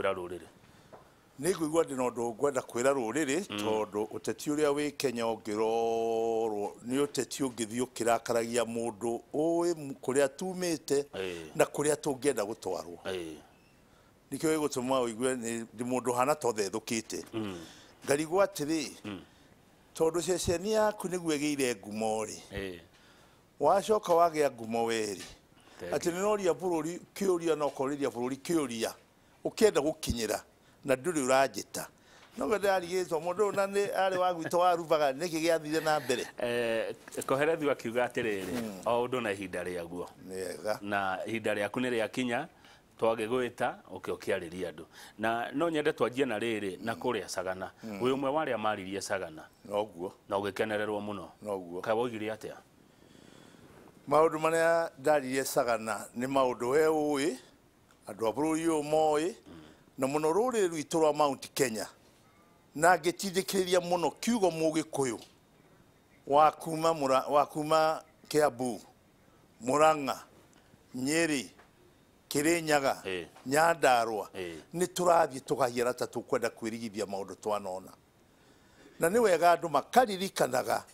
kwĩra rũrĩrĩ? Nĩ ngũigua ndĩ na ũndũ ngwenda kwĩra rũrĩrĩ, tondũ ũteti ũrĩa wĩ Kenya ũngĩrorwo nĩ ũteti ũngĩthiĩ ũkĩrakaragia mũndũ ũĩ kũrĩa tumĩte na kũrĩa tũngĩenda gũtwarwo. Nĩkĩo gĩgũtũma ũigue ndĩ mũndũ hana ta ũthethũkĩte. Ngarigwo atĩrĩ, tondũ ceceni yaku nĩguo ĩgĩire ngumo rĩ, wacoka wagĩa ngumo werĩ, atĩ nĩnoria bũrũri kĩũria na ũkorĩria bũrũri kĩũria ũkĩenda gũkinyĩra na ndũrĩ ũranjĩta. No ndĩrarigĩtwo mũndũ ũyũ na nĩ arĩ wa gwitũ wa Rubaga, nĩkĩ gĩathire na mbere? Koherethu akiuga atĩrĩrĩ, o ũndũ na ihinda rĩaguo. Nĩega. Na ihinda rĩaku nĩ rĩakinya, twagĩgwĩta ũke ũkĩarĩria andũ. Na no nyende twanjie na rĩrĩ na kũrĩa Sagana. Wĩ ũmwe wa arĩa maririe Sagana. Noguo. Na ũgĩkenererwo mũno. Noguo. Kaĩ woigire atĩa? Maũndũ marĩa ndaririe Sagana nĩ maũndũ we ũĩ, andũ a bũrũri ũyũ moĩ, na mũno rũrĩrĩ rwitũ rwa Mount Kenya. Na ngĩtindĩkĩrĩria mũno kiugo Mũgĩkũyũ wa kuma Kiambu, Murang'a, Nyeri, Kirinyaga, Nyandarua, nĩ tũrathiĩ tũkahiana ta tũkwenda kwĩrigithia maũndũ twanona. Na nĩ wega andũ makaririkanaga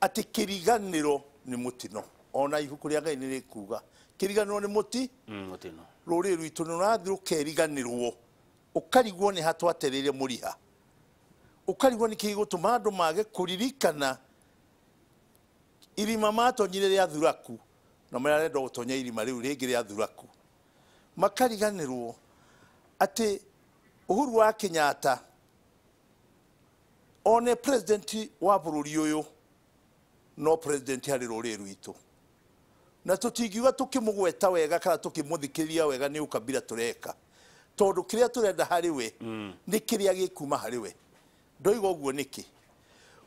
atĩ kĩriganĩro nĩ mũtino. Ona ibuku rĩa Ngai nĩ rĩkuga kĩriganĩro nĩ mũti mũtino. Rũrĩrĩ rwitũ nĩ rũrathiĩ rũkeriganĩrwo, ũkarigwo nĩ ha twatereire mũriha, ũkarigwo nĩ kĩĩ gĩgũtũma andũ mage kũririkana irima matonyire rĩa Thuraku, na marenda gũtonya irima rĩu rĩngĩ rĩa Thuraku. Makariganĩrwo atĩ Uhuru wa Kenyatta one president wa bũrũri ũyũ no president harĩ rũrĩrĩ rwitũ, na tũtingiuga tũkĩmũgweta wega kana tũkĩmũthikĩrĩria wega nĩ ũkabira tũreka, tondũ kĩrĩa tũrenda harĩ we nĩ kĩrĩa gĩkuma harĩ we. Ndoiga ũguo nĩkĩ?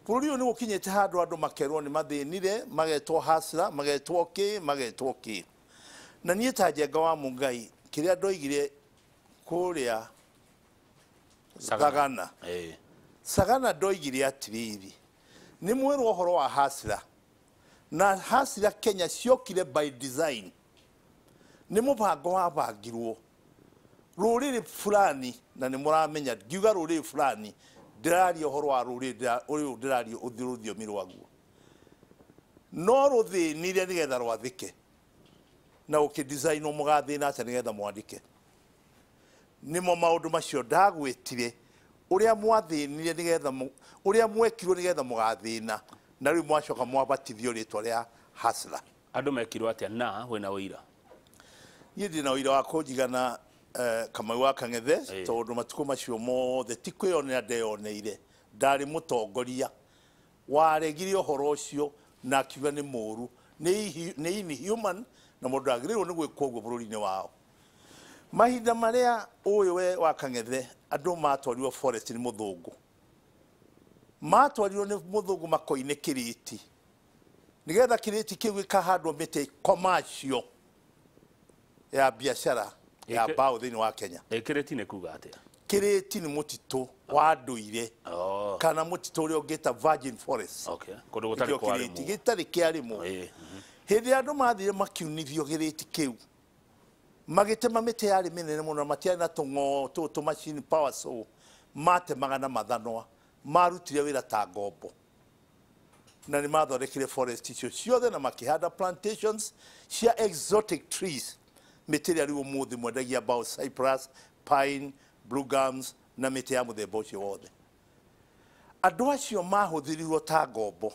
Bũrũri ũyũ nĩ gũkinyĩte handũ andũ makerwo nĩ mathĩnire, magetwo hasra, magetwo kĩ, magetwo kĩ. Na niĩ ta Njenga wa Mũngai kĩrĩa ndoigire kũrĩa Sagana, Sagana ndoigire atĩrĩrĩ, nĩ mwĩrwo ũhoro wa hasra, na hasra Kenya ciokire by design, nĩ mũbango wabangirwo rũrĩrĩ fulani, na nĩ mũramenya ngiuga rũrĩrĩ fulani ndĩraria ũhoro wa rũrĩrĩ ũyũ, ndĩraria rũthiomi rwaguo, no rũthĩnire nĩgetha rwathĩke, na ũkĩdesignwo mũgathĩna atĩa nĩgetha mwandĩke. Nĩmo maũndũ macio ndagwĩtire, ũrĩa mwathĩnire nĩgetha, ũrĩa mwekirwo nĩgetha mũgathĩna, na rĩu mwacoka mwabatithio rĩtwa rĩa hasra. Andũ mekirwo atĩa na wĩna ũira? Niĩ ndĩ na ũira wa kũnjigana Kamau wa Kang'ethe, tondũ matukũ macio mothe ti kwĩyonera ndeyoneire, ndarĩ mũtongoria waregire ũhoro ũcio na akiuga nĩ mũru, nĩ inhuman, na mũndũ agĩrĩirwo nĩ gwĩkwo ũguo bũrũri-inĩ wao. Mahinda marĩa ũyũ we wa Kang'ethe andũ matwarirwo forest nĩ mũthũngũ, matwarirwo nĩ mũthũngũ makoine kĩrĩti, nĩgetha kĩrĩti kĩu gĩkahandwo mĩtĩ commercial ya biacara ya mbaũ thĩinĩ wa Kenya. Kĩrĩti nĩ kuga atĩa? Kĩrĩti nĩ mũtitũ wa ndũire, kana mũtitũ ũrĩa ũngĩta virgin forest. Kũndũ gũtarĩ kwarĩmwo. Gĩtarĩ kĩarĩmwo. Hĩndĩ ĩrĩa andũ mathire makiunithio kĩrĩti kĩu, magĩtema mĩtĩ yarĩ mĩnene mũno, matiarĩ na tũng'oo tũtũ tũ machine power saw, matemaga na mathanwa, marutire wĩra ta ngombo, na nĩ mathondekire forest icio ciothe na makĩhanda plantations cia exotic trees, mĩtĩ ĩrĩa rĩu ũmũthĩ mwendagia mbao, cypress, pine, blue gums na mĩtĩ ya mũthemba ũcio wothe. Andũ acio mahũthĩrirwo ta ngombo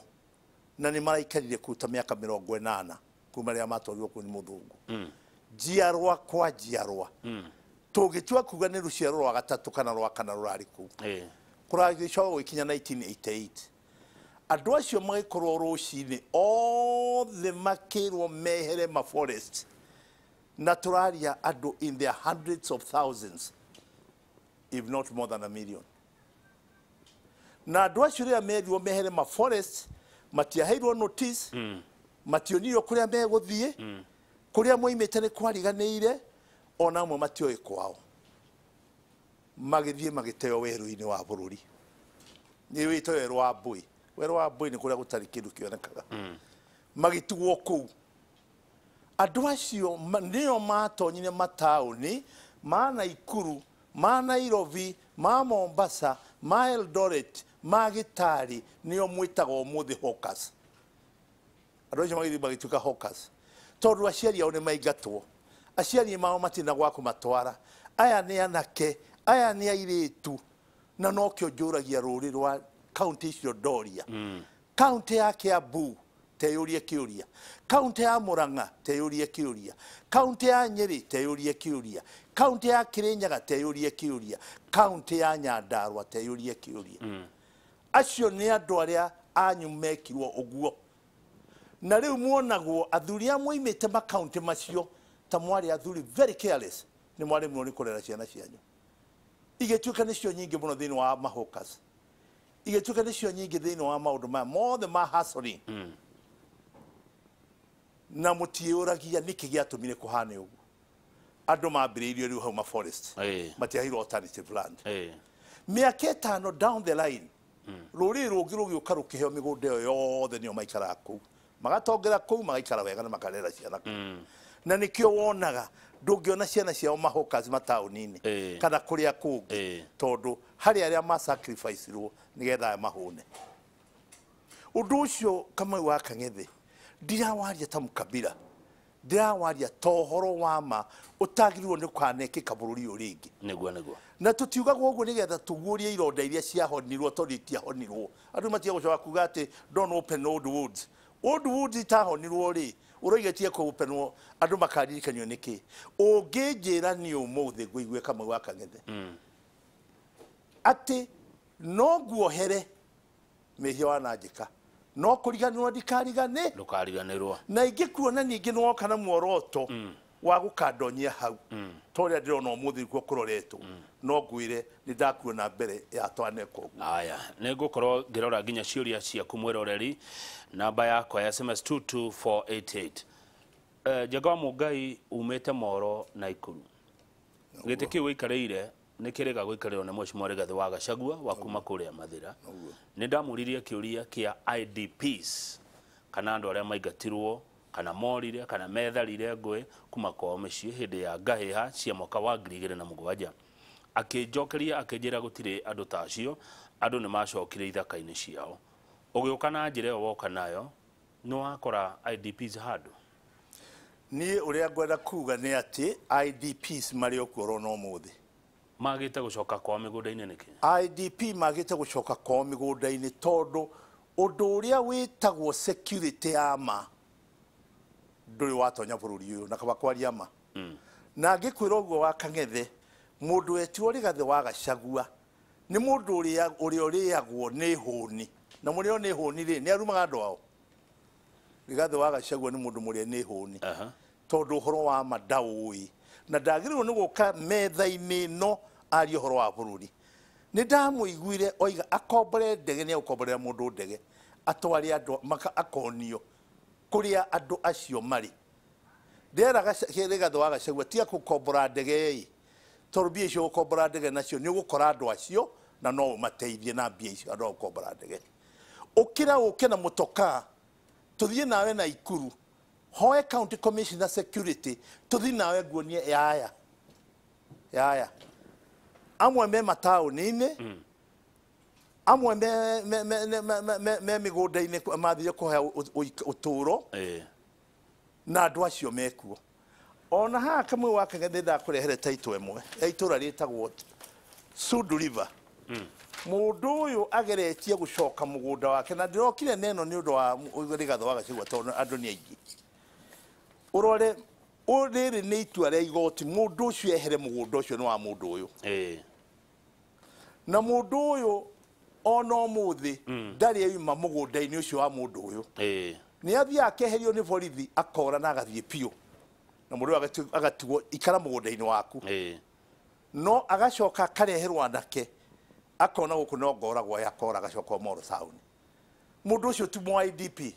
na nĩ maraikarire kũu ta mĩaka 80 kuma rĩrĩa matwarirwo kũu nĩ mũthũngũ. Njiarwa kwa njiarwa, tũngĩtua kuga nĩ rũciaro rwa gatatũ kana rwa kana rũrarĩ kũu, kũragĩcoka gũgĩkinya 1988 andũ acio magĩkorwo rũcinĩ othe makĩrwo mehere ma forest, na tũraria andũ in their hundreds of thousands, if not more than a million. Na andũ acio rĩrĩa merirwo mehere ma forest, matiaheirwo notice, mationirwo kũrĩa megũthiĩ, kũrĩa moimĩte nĩ kwariganĩire, ona amwe matioĩ kwao, magĩthiĩ magĩteo werũ-inĩ wa bũrũri. Nĩ wĩtwo werũ wa Mbũi. Werũ wa Mbũi nĩ kũrĩa gũtarĩ kĩndũ kĩonekaga. Magĩtigwo kũu. Andũ acio nĩo matonyire mataũni ma Naikuru, Ma Nairobi, ma Mombasa, ma Eldoret, ma Gitari nĩo mwĩtaga ũmũthĩ hawkers. Andũ acio magĩthiĩ magĩtuĩka hawkers tondũ aciari ao nĩ maingatwo, aciari mao matina gwa kũmatwara. Aya nĩ anake, aya nĩ airĩtu, na nokĩo njũragia rũrĩ rwa kaunti icio ndoria. Kaunti ya Kiambu teyũrie kĩũria, kaunti ya Murang'a teyũrie kĩũria, kaunti ya Nyeri teyũrie kĩũria, kaunti ya Kirinyaga teyũrie kĩũria, kaunti ya Nyandarua teyũrie kĩũria. Acio nĩ andũ arĩa anyu mekirwo ũguo. Na rĩu muonagwo athuri a moimĩte makaunti macio ta mwarĩ athuri very careless, nĩ mwaremirwo nĩ kũrera ciana cianyu. Igĩtuĩka nĩcio nyingĩ mũno thĩinĩ wa mahawkers, igĩtuĩka nĩcio nyingĩ thĩinĩ wa maũndũ maya mothe ma hustling. Na mũtiĩũragia nĩkĩ gĩatũmire kũhane ũguo. Andũ mambĩrĩirio rĩu hau ma forest, matiaheirwo alternative land. Mĩaka 5 down the line, rũrĩrĩ rũngĩ rũgĩũka rũkĩheo mĩgũnda ĩyo yothe, nĩo maikaraga kũu, magatongera kũu, magaikara wega na makarera ciana kũu. Na nĩkĩo wonaga ndũngĩona ciana ciao mahawkers mataũni-inĩ kana kũrĩa kũngĩ, tondũ harĩ arĩa ma sacrifice-irwo nĩgetha aya mahũne. Ũndũ ũcio Kamau wa Kang'ethe ndirawaria ta mũkabira, ndirawaria ta ũhoro wa ma ũtagĩrĩirwo nĩ kũhanekĩka bũrũri ũyũ rĩngĩ. Nĩguo. Na tũtiugaga ũguo nĩgetha tũguũrie ironda iria ciahonirwo, tondũ itiahonirwo. Andũ matige gũcoka kuga atĩ don't open old wounds. Old wounds itahonirwo rĩ, ũroiga tie kũopenwo, andũ makaririkanio nĩkĩ? Ũngĩnjĩra niĩ ũmũthĩ ngũigue Kamau wa Kang'ethe atĩ no nguohere mehia wananjĩka, no kũriganĩrwo ndikarigane, ndũkariganĩrwo. Na ingĩkuona ningĩ nĩwoka na muoroto wa gũkandonyia hau, ta ũrĩa ndĩrona ũmũthĩ nĩkuo kũroretwo, no ngwĩre nĩ ndakuona mbere ya twaneka ũguo. Aya, nĩ ngũkorwo ngĩrora nginya ciũria ciaku mwĩroreri, namba yakwa ya SMS 22488. Njenga wa Mũngai umĩte Moro na Ikuru. Gĩtĩ kĩu wĩikarĩire nĩ kĩrĩga gũikarĩrwo nĩ Mheshimiwa Rigathĩ wa Gachagua wa kuma kũrĩa Mathĩra. Nĩ ndamũririe kĩũria kĩa IDPs, kana andũ arĩa maingatirwo kana morire kana metharire ngũĩ kuma kwao mĩciĩ hĩndĩ ya ngahĩha cia mwaka wa 2007. Akĩnjokeria akĩnjĩra gũtirĩ andũ ta acio, andũ nĩ macokire ithaka-inĩ ciao. Ũgĩũka na njĩra ĩyo woka nayo, nĩ wakora IDPs handũ? Niĩ ũrĩa ngwenda kuga nĩ atĩ IDPs marĩ o kuo oro ũmũthĩ. Magĩte gũcoka kwao mĩgũnda-inĩ nĩkĩ? IDP magĩte gũcoka kwao mĩgũnda-inĩ tondũ ũndũ ũrĩa wĩtagwo security ya ma ndũrĩ watonya bũrũri ũyũ, na kaba kwaria ma. Na ngĩkwĩra ũguo wa Kang'ethe, mũndũ wetirwo Rigathĩ wa Gachagua nĩ mũndũ ũrĩa ũrĩagwo nĩ hũni, na mũrĩo nĩ hũni rĩ, nĩ arumaga andũ ao. Rigathĩ wa Gachagua nĩ mũndũ mũrĩe nĩ hũni, tondũ ũhoro wa ma ndaũĩ, na ndagĩrĩirwo nĩ gũka metha-inĩ ĩno arie ũhoro wa bũrũri. Nĩ ndamũiguire oiga akombore ndege, nĩ egũkomborera mũndũ ndege atware andũ akonio kũrĩa andũ acio marĩ. Nderaga Rigathĩ wa Gachagua tiga gũkombora ndege ĩ, tondũ mbia icio gũkombora ndege nacio nĩ ũgũkora andũ acio na no ũmateithie na mbia icio andũ a gũkombora ndege. Ũkĩra ũke na mũtokaa tũthiĩ nawe na Ikuru, hoe county commissioner security, tũthiĩ nawe nguonie yaya yaya. Amwe me mataũni-inĩ, amwe me mĩgũnda-inĩ mathire kũheo ũtũũro, na andũ acio mekuo. Ona haha Kamau wa Kang'ethe ndakũrehere title ĩmwe ya itũũra rĩtagwo Sudu River. Mũndũ ũyũ ageretie gũcoka mũgũnda wake, na ndĩrokire neno nĩ ũndũ wa Rigathĩ wa Gachagua tondũ andũ nĩ aingĩ. Ũrore rĩrĩ nĩ itua rĩa igoti, mũndũ ũcio ehere mũgũnda ũcio nĩ wa mũndũ ũyũ. Na mũndũ ũyũ ona ũmũthĩ ndarĩ auma mũgũnda-inĩ ũcio wa mũndũ ũyũ. Nĩ athiaga akeherio nĩ borithi, akora na agathiĩ biũ, na mũndũ ũyũ agatigwo ikara mũgũnda-inĩ waku. No agacoka akareherwo anake, akona gũkũ no ngoragwo akora, agacoka Moro taũni. Mũndũ ũcio ti mũ IDP,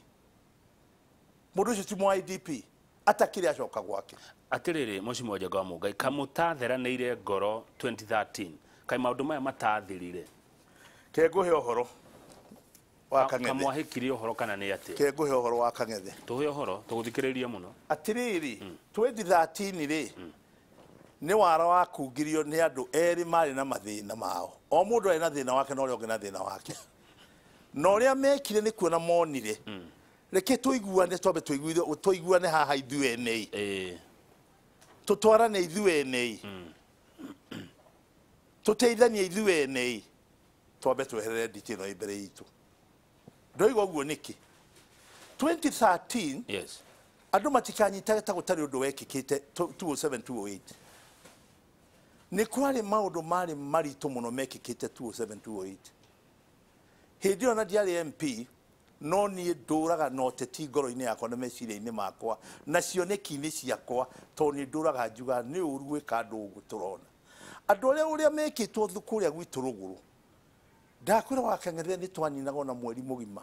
mũndũ ũcio ti mũ IDP, atakĩrĩ acoka gwake. Atĩrĩrĩ Mheshimiwa Njenga wa Mũngai, kamũtatheranĩire ngoro 2013, kaĩ maũndũ maya matathirire? Ke ngũhe ũhoro wa Kang'ethe. Kamwahĩkirie ũhoro kana nĩ atĩa? Ke ngũhe ũhoro wa Kang'ethe. Tũhe ũhoro, tũgũthikĩrĩria mũno. Atĩrĩrĩ, 2013 rĩ, Nĩ wara wakungirio nĩ andũ erĩ marĩ na mathĩna mao. O mũndũ arĩ na thĩna wake na ũrĩa ũngĩ na thĩna wake. Na ũrĩa mekire nĩ kuona monire. Reke tũiguane twambe tũiguane haha ithuĩ ene. Tũtwarane ithuĩ ene. Tũteithanie ithuĩ ene. Twambe tweherere nditi ĩno ĩ mbere itũ. Ndoiga ũguo nĩkĩ? 2013 yes. Andũ matikanyitage ta gũtarĩ ũndũ wekĩkĩte 2007 2008. Nĩ kwarĩ maũndũ marĩ maritũ mũno mekĩkĩte 2007 2008. Hĩndĩ ĩyo na ndiarĩ MP, no niĩ ndũraga na ũteti ngoro-inĩ yakwa na meciria-inĩ makwa na cioneki-inĩ ciakwa, tondũ nĩ ndũraga njugaga nĩ ũru gwĩka andũ ũguo tũrona. Andũ arĩa ũrĩa mekĩtwo kũrĩa gwitũ rũgũrũ, ndakwĩra wakang'ethera nĩ twaninagwo na mweri mũgima.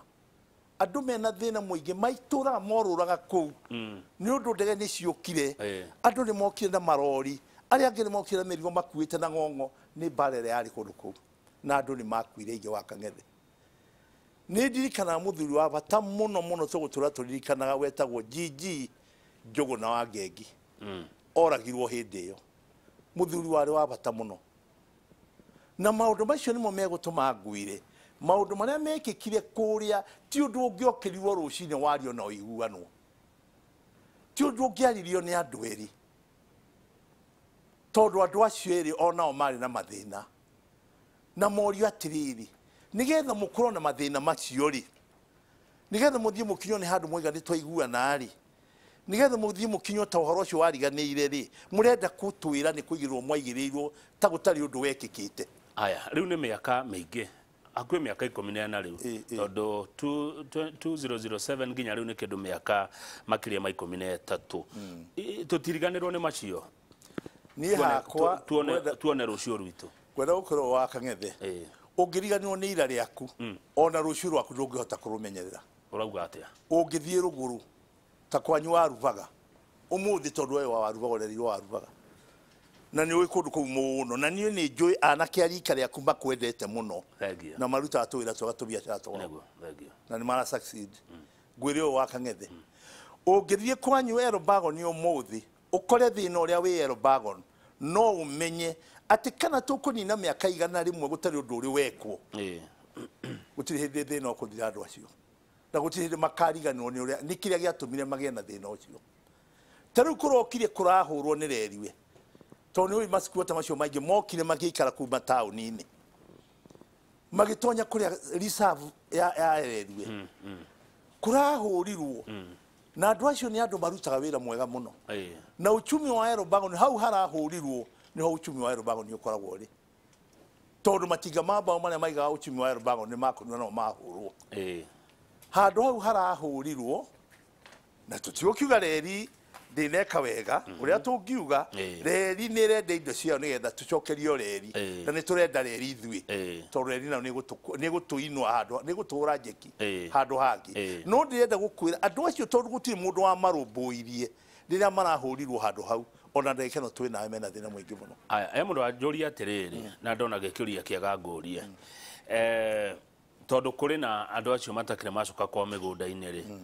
Andũ mena thĩna mũingĩ maitũraga morũraga kũu nĩ ũndũ ndege nĩ ciũkire. Andũ nĩ mokire na marori, arĩa angĩ nĩ mokire na mĩrigo makuĩte na ng'ong'o nĩ mbara ĩrĩa yarĩ kũndũ kũu, na andũ nĩ makuire aingĩ Wakang'ethe. Nĩ ndirikanaga mũthuri wa bata mũno mũno tũgũtũra tũririkanaga wetagwo GG Njũgũna wa Ngengi. Oragirwo hĩndĩ ĩyo. Mũthuri warĩ wa bata mũno. Na maũndũ macio nĩmo megũtũma nguire. Maũndũ marĩa mekĩkire kũrĩa ti ũndũ ũngĩokĩrirwo rũcinĩ wario na ũiguanwo. Ti ũndũ ũngĩaririo nĩ andũ erĩ. Tondũ andũ acio erĩ onao marĩ na mathĩna. Na morio atĩrĩrĩ, nĩgetha mũkorwo na mathĩna macio rĩ, nĩgetha mũthiĩ mũkinywo nĩ handũ mwaiga nĩ twaiguana rĩ, nĩgetha mũthiĩ mũkinywo ta ũhoro ũcio wariganĩire rĩ, mũrenda gũtwĩra nĩ kũigĩrĩrwo mwaigĩrĩirwo ta gũtarĩ ũndũ wekĩkĩte. Aya, rĩu nĩ mĩaka mĩingĩ, hakuhĩ mĩaka 14 rĩu, tondũ 2007 nginya rĩu nĩ kĩndũ mĩaka makĩria ma 13. Tũtiriganĩrwo nĩ macio. Niĩ hakwa tuone rũciũ rwitũ. Ngwenda gũkorwo Wakang'ethe. Ũngĩriganĩrwo nĩ ira rĩaku, ona rũciũ rwaku ndũngĩhota kũrũmenyerera. Ũrauga atĩa? Ũngĩthiĩ rũgũrũ ta kwanyu Warubaga, ũmũthĩ tondũ we wa Warubaga ũrerirwo Warubaga, na nĩ ũĩ kũndũ kũu mũno, na niĩ nĩ njũĩ anake a rika rĩaku makwendete mũno. Na marutaga tũwĩra twega tũbiacara twao. Na nĩ mara succeed. Ngwĩre ũyũ Wakang'ethe. Ũngĩthiĩ kwanyu Elbagon ũmũthĩ, ũkore thĩna ũrĩa wĩ Elbagon, no ũmenye atĩ kana tũkũnina mĩaka 100 gũtarĩ ũndũ ũrĩ wekwo. Gũtirĩ hĩndĩ thĩna ũkũthira andũ acio. Na gũtirĩ hĩndĩ makariganĩrwo nĩ ũrĩa, nĩ kĩrĩa gĩatũmire magĩe na thĩna ũcio. Ta rĩu kũrokire kũrahũrwo nĩ reriwe. Tondũ nĩ ũĩ masikuota macio maingĩ mokire magĩikara kuma taũni-inĩ. Magĩtonya kũrĩa reserve ya reriwe. Kũrahũrirwo. Na andũ acio nĩ andũ marutaga wĩra mwega mũno. Na uchumi wa Elbagon hau harahũrirwo nĩho uchumi wa Elbagon ũkoragwo ũrĩ. Tondũ matinga ma mbaũ marĩa maigaga uchumi wa Elbagon nĩ makũnyua no mahũrwo. Handũ hau harahũrirwo, na tũtigũkiuga reri ndĩneka wega, ũrĩa tũngiuga, reri nĩ ĩrenda indo ciayo nĩgetha tũcokerio reri, na nĩ tũrenda reri ithuĩ. Tondũ reri nayo nĩ ĩgũtũinũa handũ, nĩ ĩgũtũhũra njeki handũ hangĩ. No ndĩrenda gũkwĩra andũ acio tondũ gũtirĩ mũndũ wamarũmbũirie rĩrĩa marahũrirwo handũ hau, ona ndagĩka ĩno twĩ nawe mena thĩna mũingĩ mũno. Aya, he mũndũ wanjũria atĩrĩrĩ, na ndona gĩkĩũria kĩega ngũrie. Tondũ kũrĩ na andũ acio matakĩrĩ macoka kwao mĩgũnda-inĩ rĩ,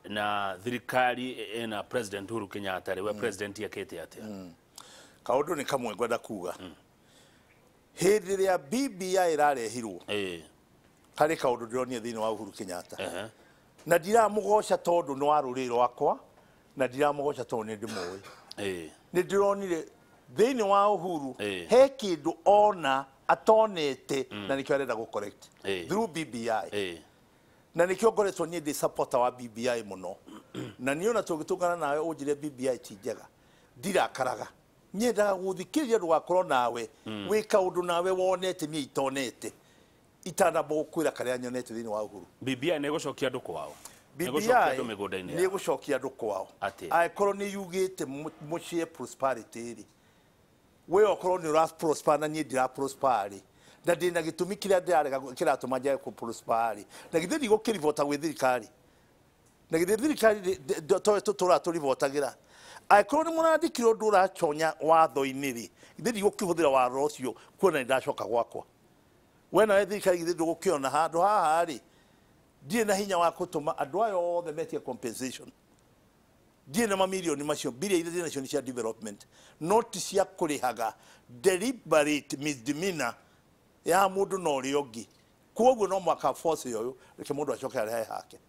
na thirikari ĩna President Uhuru Kenyatta rĩ, we president ekĩte atĩa? Kaũndũ nĩ kamwe ngwenda kuga. Hĩndĩ ĩrĩa BBI ĩrarehirwo, harĩ kaũndũ ndĩronire thĩinĩ wa Uhuru Kenyatta. Na ndiramũgoca tondũ nĩ wa rũrĩrĩ rwakwa, na ndiramũgoca tondũ nĩ ndĩmũĩ. Nĩ ndĩronire thĩinĩ wa Uhuru, he kĩndũ ona atonete, na nĩkĩo arenda gũ correct through BBI. Na nĩkĩo ngoretwo niĩ ndĩ supporter wa BBI mũno. Na niĩ ona tũngĩtũngana nawe ũnjĩre BBI ti njega, ndirakaraga. Nyendaga gũthikĩrĩria ndũgakorwo nawe wĩ kaũndũ nawe wonete niĩ itonete, itanamba gũkwĩra karĩa nyonete thĩinĩ wa Uhuru. BBI nĩ ĩgũcokia andũ kwao? BBI Nĩ ĩgũcokia andũ mĩgũnda-inĩ nĩ yao? ĩgũcokia andũ kwao. Atĩa? Angĩkorwo nĩ yugĩte mũciĩ prosperity rĩ, we okorwo nĩ ũra prosper na niĩ ndira prosper rĩ, na ndĩna gĩtũmi kĩrĩa ndĩrarega kĩratũma njage kũ prosper rĩ, na githĩ ndigũkĩribota gwĩ thirikari? Na githĩ thirikari towe tũtũraga tũribotagĩra? Angĩkorwo nĩ mũrandĩkire ũndũ ũraconya watho-inĩ rĩ, githĩ ndigũkĩhũthĩra watho ũcio kuona nĩ ndacoka gwakwa? We nawe thirikari githĩ ndũgũkĩona handũ haha rĩ, ndirĩ na hinya wa gũtũma andũ aya othe metie compensation. Ndirĩ na mamirioni macio, mbia iria ndĩ nacio nĩ cia development, no ti cia kũrĩhaga deliberate misdemeanor ya mũndũ na ũrĩa ũngĩ. Koguo no mwaka force ũyũ reke mũndũ acoke arehe hake,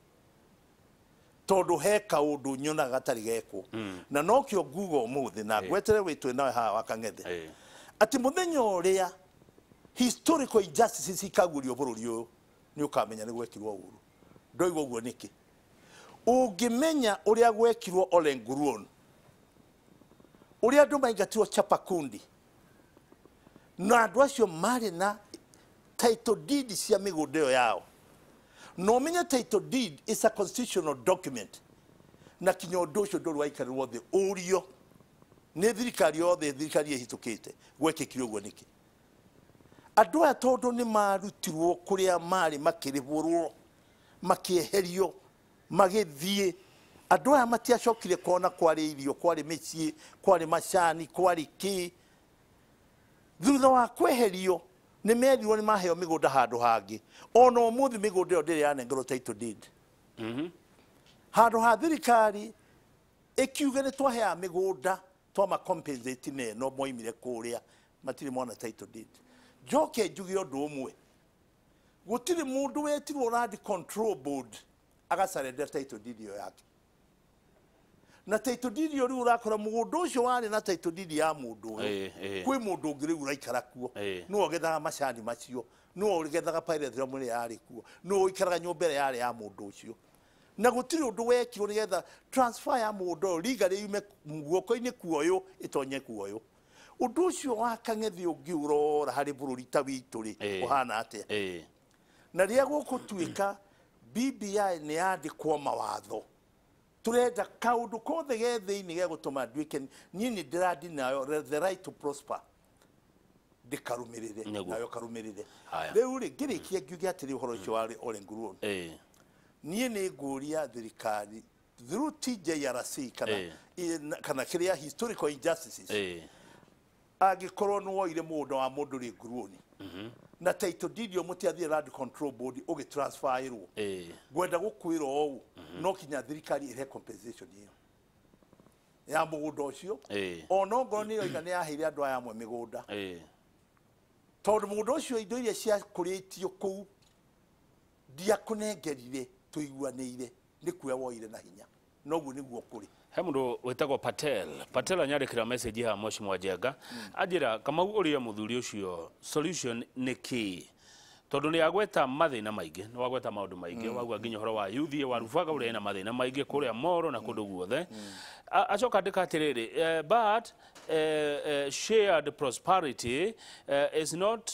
tondũ he kaũndũ nyonaga gatarĩ gekwo. Na nokĩo nguga ũmũthĩ na ngwetere wĩtwe nawe haha wa Kang'ethe atĩ mũthenya ũrĩa historical injustices ikaguũrio bũrũri ũyũ, nĩ ũkamenya nĩ gwekirwo ũru. Ndoiga ũguo nĩkĩ? Ũngĩmenya ũrĩa gwekirwo Ole Nguruon, ũrĩa andũ maingatirwo Chapakundi, na andũ acio marĩ na title deed cia mĩgũnda ĩyo yao, na ũmenye title deed is a constitutional document, na kinya ũndũ ũcio ndũrĩ waikarĩrwo thĩ ũrio nĩ thirikari yothe, thirikari ĩhĩtũkĩte, gwekĩkire ũguo nĩkĩ? Andũ aya tondũ nĩ marutirwo kũrĩa marĩ, makĩrĩhũrwo, makĩeherio, magĩthiĩ, andũ aya matiacokire kuona kwarĩ irio, kwarĩ mĩciĩ, kwarĩ macani, kwarĩ kĩ. Thutha wa kweherio nĩ merirwo nĩ maheo mĩgũnda handũ hangĩ. Ona ũmũthĩ mĩgũnda ĩyo ndĩrĩ yanengerwo title deed. Handũ ha thirikari ĩkiuge nĩ twaheaga mĩgũnda, twama compensate na ĩno moimire kũrĩa, matirĩ mona title deed. Njoke njuge ũndũ ũmwe, gũtirĩ mũndũ wetirwo Land Control Board agacarendera title deed ĩyo yake. Na title deed ĩyo rĩu ũrakora mũgũnda ũcio warĩ na title deed ya mũndũ ũyũ, kwĩ mũndũ ũngĩ rĩu ũraikara kuo, nĩwe ũgethaga macani macio, nĩwe ũgethaga pyrethrum ĩrĩa yarĩ kuo, nĩwe ũikaraga nyũmba ĩrĩa yarĩ ya mũndũ ũcio. Na gũtirĩ ũndũ wekirwo nĩgetha transfer ya mũgũnda ũyũ legally yume guoko-inĩ kuoyũ ĩtonye kuoyũ. Ũndũ ũcio wa Kang'ethe ũngĩũrora harĩ bũrũri ta witũ rĩ, ũhana atĩa? Na rĩrĩa gũgũtuĩka BBI nĩ yandĩkwo mawatho, turenda kaũndũ kothe ge thĩinĩ gegũtũma nduĩke niĩ nĩ ndĩrandi nayo the right to prosper, ndĩkarũmĩrĩre nayo karũmĩrĩre. Rĩu rĩ, ngĩrĩkia ngiuge atĩrĩ ũhoro ũcio wa Ole Nguruon, niĩ nĩ ngũria thirikari through TJRC kana kĩrĩa historical injustices, angĩkorwo nĩ woire mũgũnda wa mũndũ rĩ Nguruoni na title deed yo mũtiathire Land Control Board ũgĩtransferĩrwo, ngwenda gũkwĩra ũũ, no kinya thirikari ĩrehe compensation ĩyo ya mũgũnda ũcio, ona ongorwo nĩ yoiga nĩ yaheire andũ aya amwe mĩgũnda, tondũ mũgũnda ũcio indo iria ciakũrĩtio kũu ndiakũnengerire tũiguanĩire, nĩ kuoya woire na hinya. Noguo nĩguo kũrĩ. He mũndũ wĩtagwo Patel anyandĩkĩra message haha Mheshimiwa Njenga, anjĩra Kamau ũrĩa mũthuri ũcio solution nĩ kĩ? Tondũ nĩ agweta mathĩna maingĩ, nĩ wagweta maũndũ maingĩ, wauga nginya ũhoro wa youth wa Rubaga ũrĩa ena mathĩna maingĩ kũrĩa Moro na kũndũ guothe. Acoka andĩka atĩrĩrĩ, but shared prosperity is not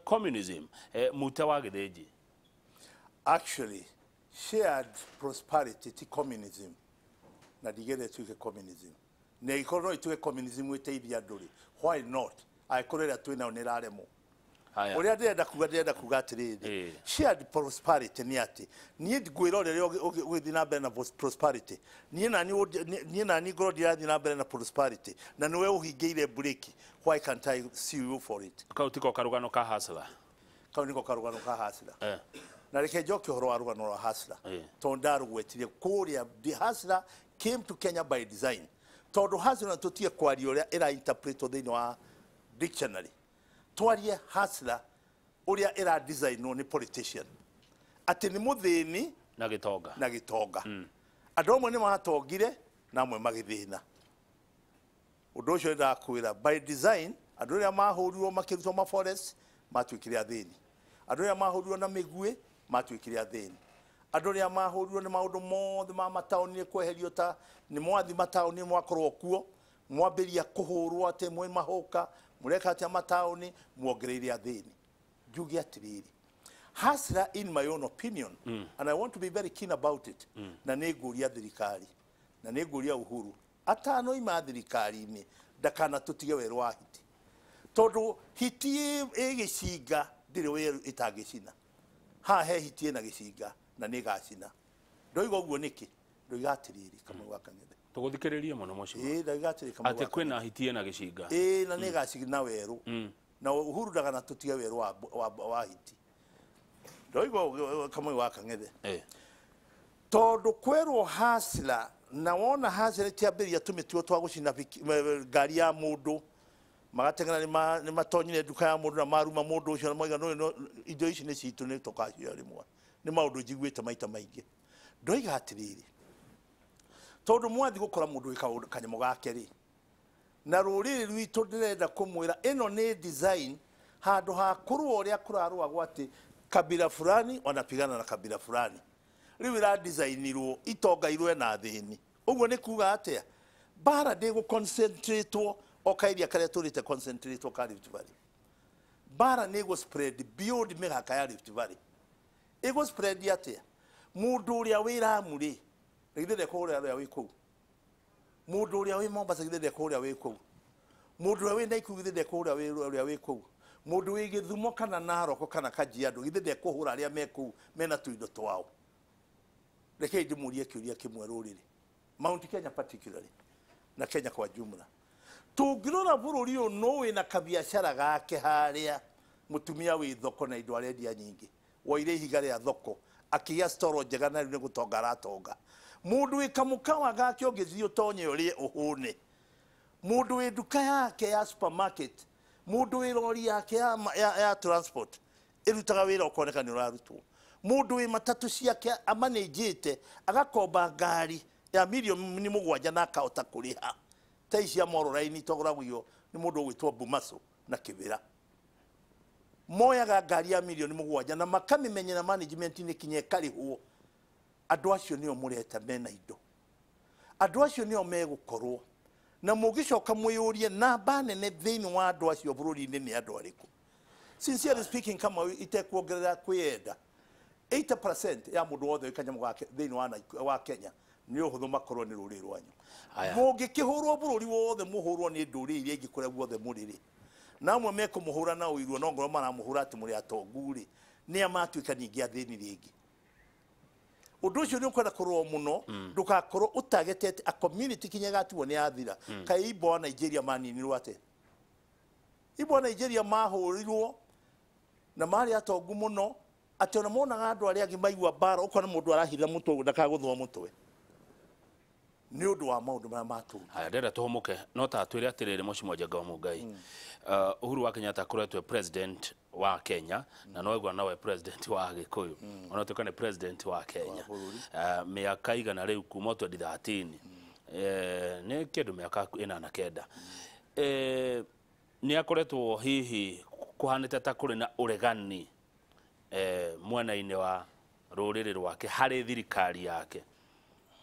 communism. Mute wa Gĩthĩnji. Actually, shared prosperity ti communism. Na ndigere ĩtuĩke communism. Na ĩkorwo no ĩtuĩke communism ĩteithia andũ rĩ, why not? Angĩkorwo ĩrĩa twĩ nayo nĩ ĩraremwo. Ũrĩa ndĩrenda kuga atĩrĩrĩ, shared prosperity nĩ atĩ niĩ ngwĩra ũrĩa ũgĩthiĩ na mbere na prosperity, niĩ nani ngorwo ndirathiĩ na mbere na prosperity na nĩwe ũhingĩire breki, why can't I sue you for it? Kau tiko karũgano ka hasla. Kau niko karũgano ka hasla. Na reke njoke ũhoro wa rũgano rwa hasla, tondũ ndarũgwetire kũrĩa. The hustler came to Kenya by design, tondũ hustler tũtige kwaria ũrĩa ĩra-interpretwo thĩinĩ wa dictionary, twarie hustler ũrĩa ĩra-designwo nĩ politician, atĩ nĩ mũthĩni na gĩtonga, na gĩtonga. Andũ amwe nĩ matongire na amwe magĩthĩna. Ũndũ ũcio ndakwĩra by design, andũ arĩa mahũrirwo makĩrutwo ma forest matuĩkire athĩni, andũ arĩa mahũrirwo na mĩguĩ matuĩkire athĩni, andũ arĩa mahũrirwo nĩ maũndũ mothe ma mataũni kweherio ta nĩ mwathi mataũni mwakorwo kuo, mwambĩria kũhũrwo atĩ mwĩ mahũka, mũreka atĩa mataũni, muongereire athĩni. Njuge atĩrĩrĩ, hustler in my own opinion, and I want to be very keen about it, na nĩ ngũria thirikari na nĩ ngũria Uhuru atanoima thirikari-inĩ ndakana tũtige werũ wa hiti, tondũ hiti ĩ gĩcinga ndĩrĩ werũ ĩtangĩcina. Haha he hiti ĩna gĩcinga na nĩ ĩgacina. Ndoiga ũguo nĩkĩ? Ndoiga atĩrĩrĩ, Kamau wa Kang'ethe, tũgũthikĩrĩrie mũno Mheshimiwa. Ndoiga atĩrĩrĩ, Kamau atĩ kwĩna hiti ĩna gĩcinga, na nĩ ĩgacina werũ, na Uhuru ndakana tũtige werũ wa hiti. Ndoiga Kamau wa Kang'ethe, tondũ kwerwo hustler Na wona hacereti ambĩrĩria tũmĩtugo twa gũcina ngari ya mũndũ, magateng'era nĩ matonyire nduka ya mũndũ na maruma mũndũ ũcio na moiga no indo ici nĩ citũ nĩ tũkacio rĩmwe. Nĩ maũndũ njiguĩte maita maingĩ. Ndoiga atĩrĩrĩ, tondũ mwathi gũkora mũndũ wĩ kanyamũ gake rĩ, na rũrĩrĩ rwitũ ndĩrenda kũmwĩra ĩno nĩ design handũ ha kũrũa ũrĩa kũrarũagwo atĩ kabila fulani wanapigana na kabila fulani. Rĩu ĩradisainirwo itonga irũe na thĩni. Ũguo nĩ kuga atĩa? Mbara ndĩgũ concentratewo o kairia karĩa tũrĩte concentratewo ka Rift Valley. Mbara nĩ ĩgũ spread beyond mĩhaka ya Rift Valley. Ĩgũ spread atĩa? Mũndũ ũrĩa wĩ Lamu rĩ, githĩ ndekũhũra ũrĩa wĩ kũu? Mũndũ ũrĩa wĩ Mombasa githĩ ndekũhũra wĩ kũu? Mũndũ ũrĩa wĩ Nakuru githĩ ndekũhũra ũrĩa wĩ kũu? Mũndũ wĩ Gĩthumo kana Narok kana Kajiado githĩ ndekũhũra arĩa me kũu mena tũindo twao? Rekei ndĩmũrie kĩũria kĩmwe rũrĩrĩ, Mount Kenya particularly na Kenya kwa jumla. Tũngĩrora bũrũri ũyũ no wĩna kabiacara gake harĩa mũtumia wĩ thoko na indo arendia nyingĩ, woire ihiga rĩa thoko akĩgĩa storo njega na rĩu nĩ gũtonga aratonga. Mũndũ wĩ kamũkawa gake ũngĩthiĩ ũtonye ũrĩe ũhũne. Mũndũ wĩ nduka yake ya supermarket, mũndũ wĩ rori yake ya transport ĩrutaga wĩra ũkoneka nĩ ũrarutwo. Mũndũ wĩ matatũ ciake amanĩnjĩte agakomba ngari ya milioni 7 na akahota kũrĩha. Ta ici cia Mororaini itogoragio nĩ mũndũ ũgwĩtwo Bumaso na Kĩbĩra. Moyaga ngari ya milioni 7 na makamĩmenyera management-inĩ kinya ĩkarĩhwo. Andũ acio nĩo mũreta mena indo. Andũ acio nĩo megũkorwo. Na mũngĩcoka mwĩyũrie namba nene thĩinĩ wa andũ acio bũrũri-inĩ nĩ andũ arĩkũ. Sincerely speaking, kama itekuongerera kwĩyenda, 80% ya mũndũ wothe wĩ kanyamũ gake thĩinĩ wa Kenya nĩ ũhũthũ makorwo nĩ rũrĩrĩ rwanyu. Mũngĩkĩhũrwo bũrũri wothe mũhũrwo nĩ ndũrĩrĩ iria ingĩ kũrĩa guothe mũrĩ rĩ, na amwe mekũmũhũra na ũiru no ngorwo maramũhũra atĩ mũrĩ atongu rĩ, nĩa matuĩka ningĩ athĩni rĩngĩ. Ũndũ ũcio nĩ ũkwenda kũrorwo mũno, ndũgakorwo ũtagetete a community kinya ĩgatuo nĩ yathira. Kaĩ Igbo wa Nigeria maninirwo atĩa? Igbo wa Nigeria mahũrirwo na marĩ atongu mũno atĩ ona monaga andũ arĩa angĩ maigua mbara ũkona mũndũ arahitha mũtwe ũguo ndakagũthwo mũtwe nĩ ũndũ wa maũndũ marĩa matũũra. Haya, ndĩrenda tũhũmũke no ta twĩre atĩrĩrĩ Mheshimiwa Njenga wa Mũngai, Uhuru wa Kenyatta akoretwo president wa Kenya na no aigua nowe president wa Gĩkũyũ, ona tuĩka nĩ president wa Kenya mĩaka igana rĩu kuma 2013, nĩ kĩndũ mĩaka 89. Nĩ akoretwo hihi kũhanĩte ta kũrĩ na ũregani mwena-inĩ wa rũrĩrĩ rwake harĩ thirikari yake.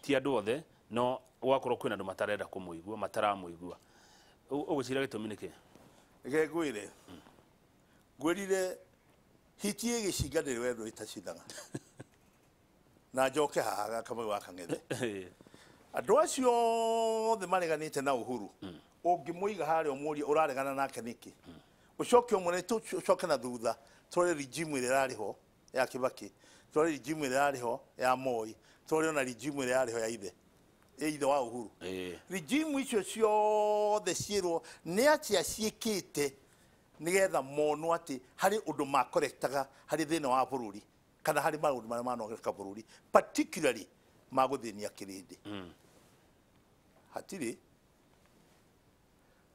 Ti andũ othe, no gwakorwo kwĩna andũ matarenda kũmũigua, mataramũigua. Ũgwĩciria gĩtũmi nĩ kĩ? Reke ngwĩre, ngwĩrire hiti ĩgĩcinga ndĩrĩ wendo ĩtacinaga. Na njoke haha Kamau wa Kang'ethe. Andũ acio othe mareganĩte na Uhuru, ũngĩmũiga harĩa ũmũrie ũraregana nake nĩkĩ, ũcoke ũmwĩre tũcoke na thutha tũrore regime ĩrĩa ĩrarĩ ho ya Kibaki, tũrore regime ĩrĩa ĩrarĩ ho ya Moi, tũrore ona regime ĩrĩa yarĩ ho ya ithe, ya ithe wa Uhuru. Regime icio ciothe ciĩrwo nĩ atĩa ciĩkĩte nĩgetha monwo atĩ harĩ ũndũ makorektaga harĩ thĩna wa bũrũri kana harĩ maũndũ marĩa manogeka bũrũri, particularly ma gũthĩnia kĩrĩndĩ. Hatirĩ.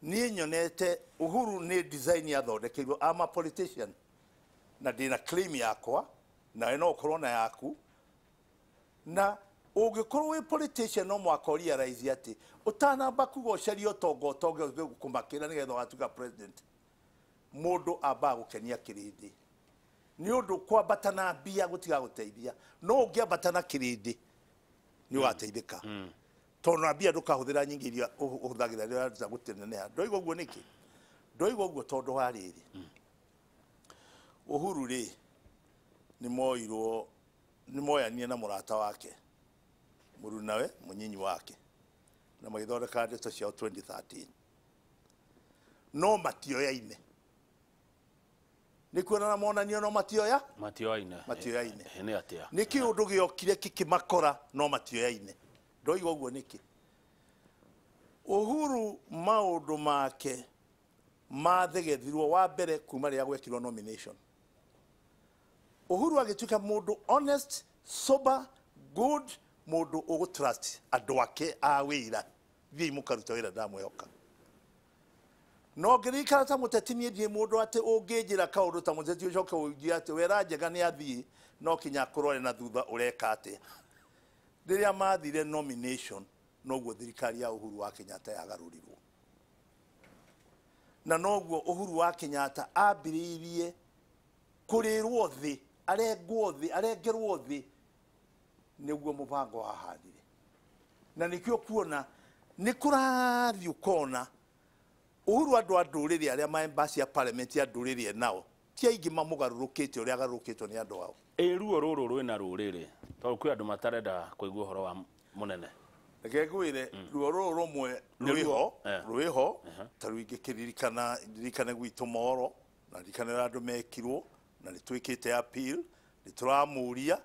Niĩ nyonete Uhuru nĩ design yathondekeirwo. I'm a politician na ndĩna claim yakwa nawe no ũkorwo na yaku, na ũngĩkorwo wĩ politician no mũhaka ũ realize atĩ ũtanamba kuga ũcarie ũtonga ũtonge kũmakĩra nĩgetha ũgatuĩka president, mũndũ ambaga gũkenia kĩrĩndĩ. Nĩ ũndũ kwambata na mbia gũtigagũteithia, no ũngĩambata na kĩrĩndĩ nĩ ũgateithĩka. Tondũ na mbia ndũkahũthĩra nyingĩ iria ũhũthagĩra rĩrĩa ũraruta gũteneneha. Ndoiga ũguo nĩkĩ? Ndoiga ũguo tondũ wa rĩrĩ, Uhuru rĩ nĩ moirwo, nĩ moyanire na mũrata wake mũrunawe mũnyinyi wake na magĩthondeka ndeto ciao 2013, no matioyaine. Nĩ kuonana monanio no matioya, matioyaine, matioyaine. Nĩ atĩa? Nĩ kĩũndũ gĩokire kĩkĩmakora no matioyaine. Ndoiga ũguo nĩkĩ? Uhuru maũndũ make mathegethirwo wa mbere kuma rĩrĩa gwekirwo nomination. Uhuru agĩtuĩka mũndũ honest, sober, good, Mũndũ ũgũ trust andũ ake a wĩra thiĩ mũkaruta wĩra ndamwĩhoka. No ngĩririkana ta mũteti niĩ ndiĩ mũndũ atĩ ũngĩnjĩra kaũndũ ta mũteti ũcoke ũnjĩre atĩ wera Njega nĩ athiĩ no kinya akũrore na thutha ũreka atĩa. Rĩrĩa mathire nomination noguo thirikari ya Uhuru wa Kenyatta yagarũrirwo. Na noguo Uhuru wa Kenyatta ambĩrĩirie kũrĩrwo thĩ, arengwo thĩ, arengerwo thĩ nĩguo mũbango wahanire. Na nĩkĩo kuona nĩ kũrathiĩ ũkona Uhuru andũ a ndũrĩrĩ arĩa ma embassy ya parliament ya ndũrĩrĩ nao ti aingĩ mamũgarũrũkĩte ũrĩa agarũrũkĩtwo nĩ andũ ao. Ĩ ruo rũrũ rwĩna rũrĩrĩ tondũ kwĩ andũ matarenda kũigua ũhoro wa mũnene. Reke ngwĩre ruo rũrũ rũmwe rwĩho rwĩho ta rĩu ingĩkĩririkana ndirikane gwitũ Moro na ndirikane ũrĩa andũ mekirwo na nĩ twĩkĩte appeal nĩ tũramũria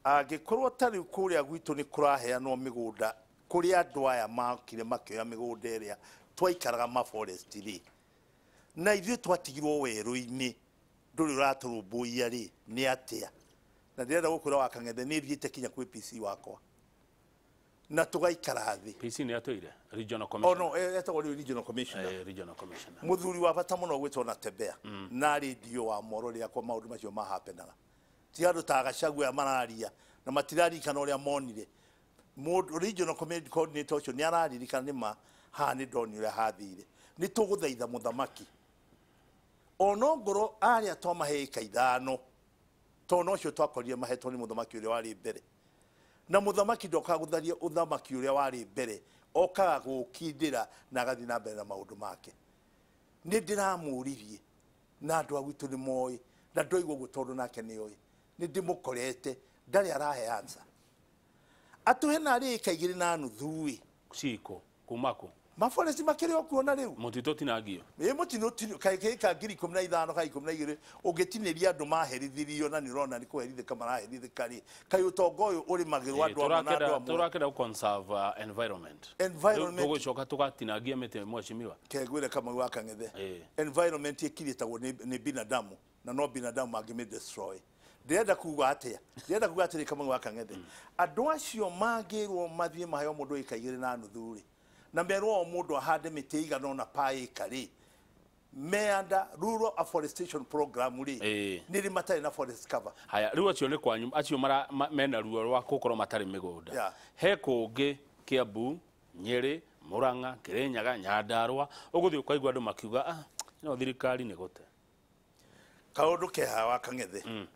angĩkorwo ta rĩu kũrĩa gwitũ nĩ kũraheanwo mĩgũnda kũrĩ andũ aya makire makĩoya mĩgũnda ĩrĩa twaikaraga ma forest rĩ na ithuĩ twatigirwo werũ-inĩ ndũrĩ ũratũrũmbũiya rĩ nĩ atĩa. Na ndĩrenda gũkwĩra wa Kang'ethe nĩ thiĩte kinya kwĩ PC wakwa na tũgaikara thĩ. PC nĩ atũire regional commissioner. Oh no, etagwo rĩu regional commissioner. Regional commissioner. Mũthuri wa bata mũno gwĩtwo na Tembea na rĩndiũ wa Moro rĩrĩa kwa maũndũ macio mahapenaga. Ti andũ ta Gachagua aya mararia na matiraririkana ũrĩa monire. Mũndũ regional coordinator ũcio nĩ araririkana nĩ ma haha nĩ ndonire ũrĩa hathire. Nĩ tũgũthaitha mũthamaki ono ngoro arĩa twamahe ĩka ithano tondũ nocio twakorire mahetwo nĩ mũthamaki ũrĩa warĩ mbere. Na mũthamaki ndokaga gũtharia ũthamaki ũrĩa warĩ mbere, okaga gũkindĩra na agathiĩ na mbere na maũndũ make. Nĩ ndĩramũririe na andũ a gwitũ nĩ moĩ na ndoigua ũguo tondũ nake nĩ oĩ. Nĩ ndĩmũkorete ndarĩ arahe answer. Atũhe narĩ ĩka 2.5 ĩ. Ciko kuma kũ? Maforest makĩrĩ o kuona rĩu. Mũtitũ tinangio. Ĩ mũtino kaĩ ka 15,000 ka 12 ũngĩtinĩria andũ maherithirio na nĩ ũrona nĩ kũherithĩka maraherithĩka rĩ. Kaĩ ũtonga ũyũ ũrĩmagĩrwo andũ amwe na andũ amwe. Tũrakenda gũ conserve environment. Environment. Tũgũcoka tũgatinangia mĩtĩ mheshimiwa. Kegwĩre Kamau wa Kang'ethe. Environment ĩkirĩtagwo nĩ binadamu na no binadamu angĩmĩ destroy. Ndĩrenda kuga atĩa? Ndĩrenda kuga atĩrĩ Kamau wa Kang'ethe. Andũ acio mangĩrwo mathiĩ maheo mũndũ ĩka 2.5 rĩ. Na merwo o mũndũ ahande mĩtĩ ĩigana ũna pa ĩka rĩ meanda rural afforestation program rĩ nĩ rĩ matarĩ na forest cover. Haya rĩu acio nĩ kwanyu acio mara mena ruo rwa gũkorwo matarĩ mĩgũnda. He kũngĩ Kiambu, Nyĩrĩ, Murang'a, Kirinyaga, Nyandarua ũgũthiĩ ũkaigua andũ makiuga ah no thirikari nĩ gũte. Kaũndũ keha wa Kang'ethe.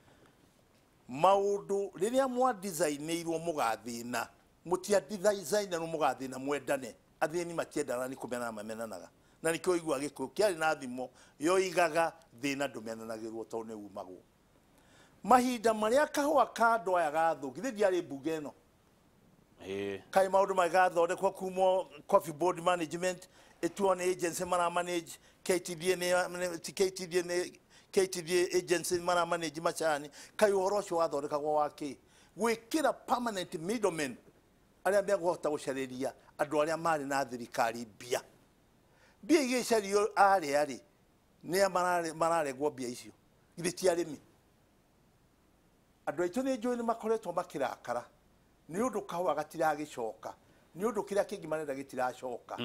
Maũndũ rĩrĩa mwadesignĩirwo mũgathĩna mũtiadisainirwo mũgathĩna mwendane. Athĩni matiendana nĩ kũmenana mamenanaga. Na nĩkĩo ũiguaga Gĩkũyũ kĩarĩ na thimo yoigaga thĩna ndũmenanagĩrwo tondũ nĩ umagwo. Mahinda marĩa kahũa ka andũ aya gathũkire ndiarĩ mbunge ĩno. Kaĩ maũndũ magathondekwo kumwo Coffee Board Management ĩtuo nĩ agency mara manage KTDA nĩ KTDA agency mara manage macani. Kaĩ ũhoro ũcio wathondekagwo wa kĩ? Gwĩkĩra permanent middlemen arĩa megũhota gũcarĩria andũ arĩa marĩ na thirikari mbia. Mbia igĩcario arĩa rĩ nĩa mararegwo mbia icio. Githĩ ti arĩmi? Andũ aitũ nĩ njũĩ nĩ makoretwo makĩrakara nĩ ũndũ kahũa gatiragĩcoka nĩ ũndũ kĩrĩa kĩngĩ marenda gĩtiracoka.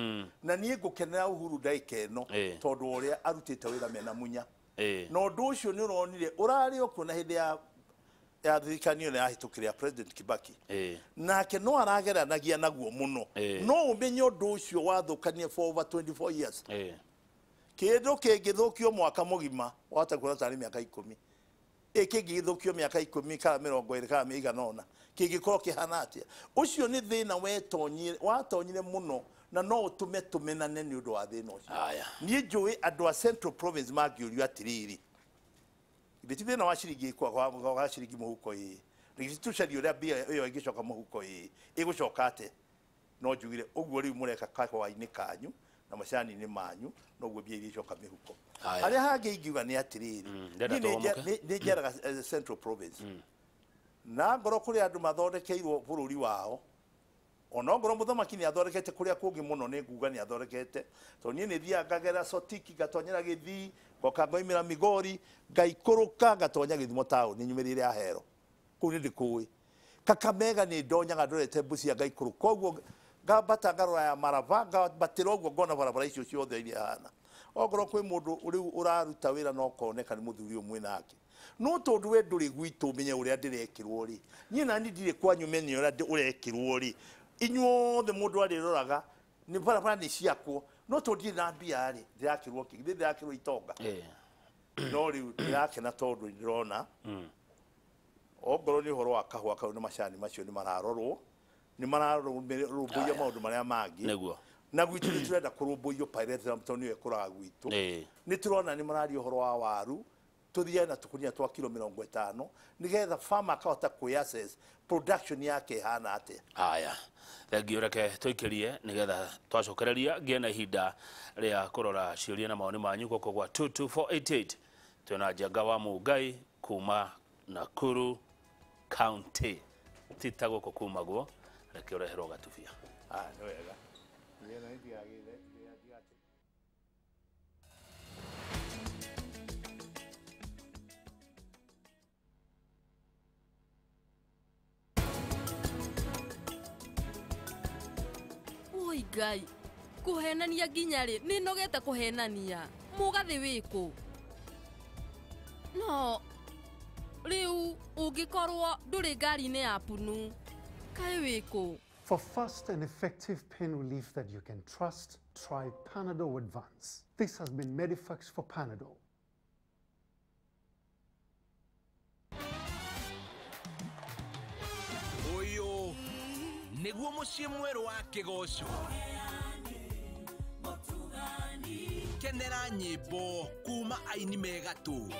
Na niĩ ngũkenera Uhuru ndagĩka ĩno tondũ ũrĩa arutĩte wĩra mena Munya. Na ũndũ ũcio nĩ ũronire ũrarĩ o kuo na hĩndĩ ya thirikari ĩno yahĩtũkire ya President Kibaki. Nake no arageranagia naguo mũno. No ũmenye ũndũ ũcio wathũkanie for over 24 years. Kĩndũ kĩngĩthũkio mwaka mũgima wahota kuona tarĩ mĩaka 10. Ĩ kĩngĩthũkio mĩaka 10 kana 20 kana ĩigana ũna kĩngĩkorwo kĩhana atĩa? Ũcio nĩ thĩna watonyire mũno na no ũtũme tũmenane nĩ ũndũ wa thĩna ũcio. Niĩ njũĩ andũ a Central Province mangĩũrio atĩrĩrĩ, githĩ ti thĩna wa ciringi wa ciringi mũhuko ĩ githĩ tũcarie ũrĩa mbia ĩyo ĩngĩcoka mũhuko ĩ ĩgũcoka atĩa? No njugire ũguo rĩu mũreka kahũa-inĩ kanyu na macani-inĩ manyu noguo mbia iria icoka mĩhuko. Harĩa hangĩ ingiuga nĩ atĩrĩrĩ, nĩ njeraga Central Province na ngorwo kũrĩ andũ mathondekeirwo bũrũri wao ona ngorwo mũthamaki nĩ athondekete kũrĩa kũngĩ mũno nĩ nguga nĩ athondekete tondũ niĩ nĩ thiaga ngagera Sotiki ngatonyera Gĩthii ngoka ngoimĩra Migori ngaikũrũka ngatonya Gĩthumo taũni nyumĩrĩire Ahero kũu nĩ ndĩkũĩ. Kakamega nĩ ndonyaga ndorete Busia ngaikũrũ koguo ngambata ngarora ya Maraba ngambatĩra ũguo ngona barabara icio ciothe iria hana. Okorwo kwĩ mũndũ rĩu ũraruta wĩra no koneka nĩ mũthuri ũmwe nake. No tondũ we ndũrĩ gwitũ ũmenye ũrĩa ndĩrekĩrwo rĩ, niĩ nani ndirĩ kwanyu menye ũrĩa ũrekĩrwo rĩ, inyuothe mũndũ arĩroraga nĩ barabara nĩ ciakwo, no tondũ ndirĩ na mbia rĩ, ndĩrakĩrwo kĩ? Githĩ ndĩrakĩrwo itonga? No rĩu ndĩrakena tondũ ndĩrona ongorwo nĩ ũhoro wa kahũa kau na macani macio nĩ mararorwo, nĩ mararũmbũiya maũndũ marĩa mangĩ. Nĩguo. Na gwitũ nĩ tũrenda kũrũmbũiyo pyrethrum tondũ nĩyo ĩkũraga gwitũ. Nĩ tũrona nĩ mararia ũhoro wa waru, tũthiage na tũkũnia twa kilo 50 nĩgetha farmer akahota kwĩ-assess production yake ĩhana atĩa. Haya, thengiũ, reke tũikĩrie nĩgetha twacokereria ngĩe na ihinda rĩa kũrora ciũria na mawoni manyu gũkũ gwa 22488. Twĩna Njenga wa Mũngai kuma Nakuru County, ti ta gũkũ kumagwo, reke ũreherwo gatubia. Nĩ wega. Oi Ngai, kũhenania nginya rĩ, nĩ nogete kũhenania. Mũgathĩ wĩkũ? No rĩu ũngĩkorwo ndũrĩ ngari-inĩ ya punu, kaĩ wĩkũ? For fast and effective pain relief that you can trust, try Panadol Advance. This has been Medifax for Panadol. Ũyũ nĩguo mũciĩ mwerũ wa kĩgoco. Kenera nyĩmbo kuma aini megatũ.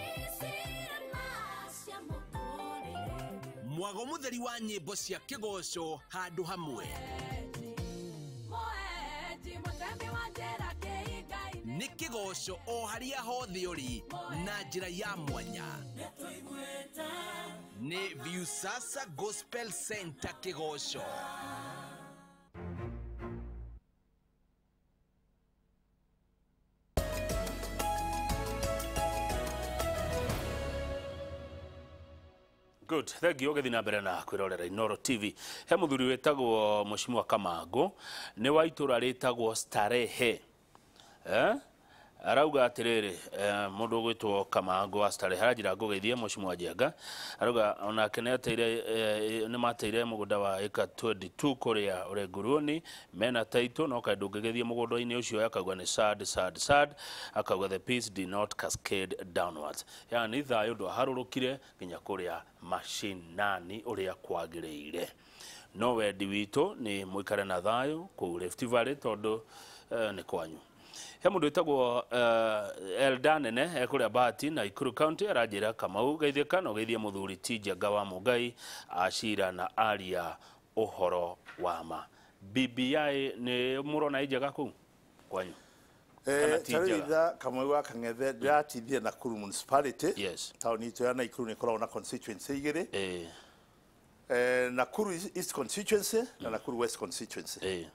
Mwago mũtheri wa nyĩmbo cia kĩgoco handũ hamwe. Nĩ kĩgoco o harĩa hothe ũrĩ na njĩra ya mwanya. Nĩ Viusasa Gospel Center kĩgoco. Good, thank you. Ũgĩthiĩ na mbere na kwĩrorera Inooro TV. He mũthuri wĩtagwo Mheshimiwa Kamangũ, nĩ wa itũra rĩtagwo Starehe. Arauga atĩrĩrĩ, mũndũ ũgwĩtwo Kamangũ wa Starehe aranjĩra ngũgeithie Mheshimiwa Njenga. Arauga onake nĩ mateire mũgũnda wa ĩka 22 kũrĩa Olenguruoni, mena taitũ no kaĩ ndũngĩgĩthiĩ mũgũnda-inĩ ũcio, akauga nĩ sad sad sad, akauga the peace did not cascade downwards. Yani thayũ ndwaharũrũkire nginya kũrĩa mashinani ũrĩa kwagĩrĩire. No wendi witũ nĩ mũikare na thayũ kũu Rift Valley tondũ nĩ kwanyu. He mũndũ wĩtagwo Elda Nene ekũrĩa Bahati na Nakuru County aranjĩra Kamau geithĩka na ũgeithie mũthuri ti Njenga wa Mũngai acira na aria ũhoro wa ma. BBI nĩ mũrona ĩ njega kũu kwanyu? Kana ti njega? Tarĩu Kamau wa Kang'ethe ndĩratithie Nakuru Municipality. Yes. Taũni itũ ya Nakuru nĩ ĩkoragwo na constituency igĩrĩ. Nakuru East constituency na Nakuru West constituency.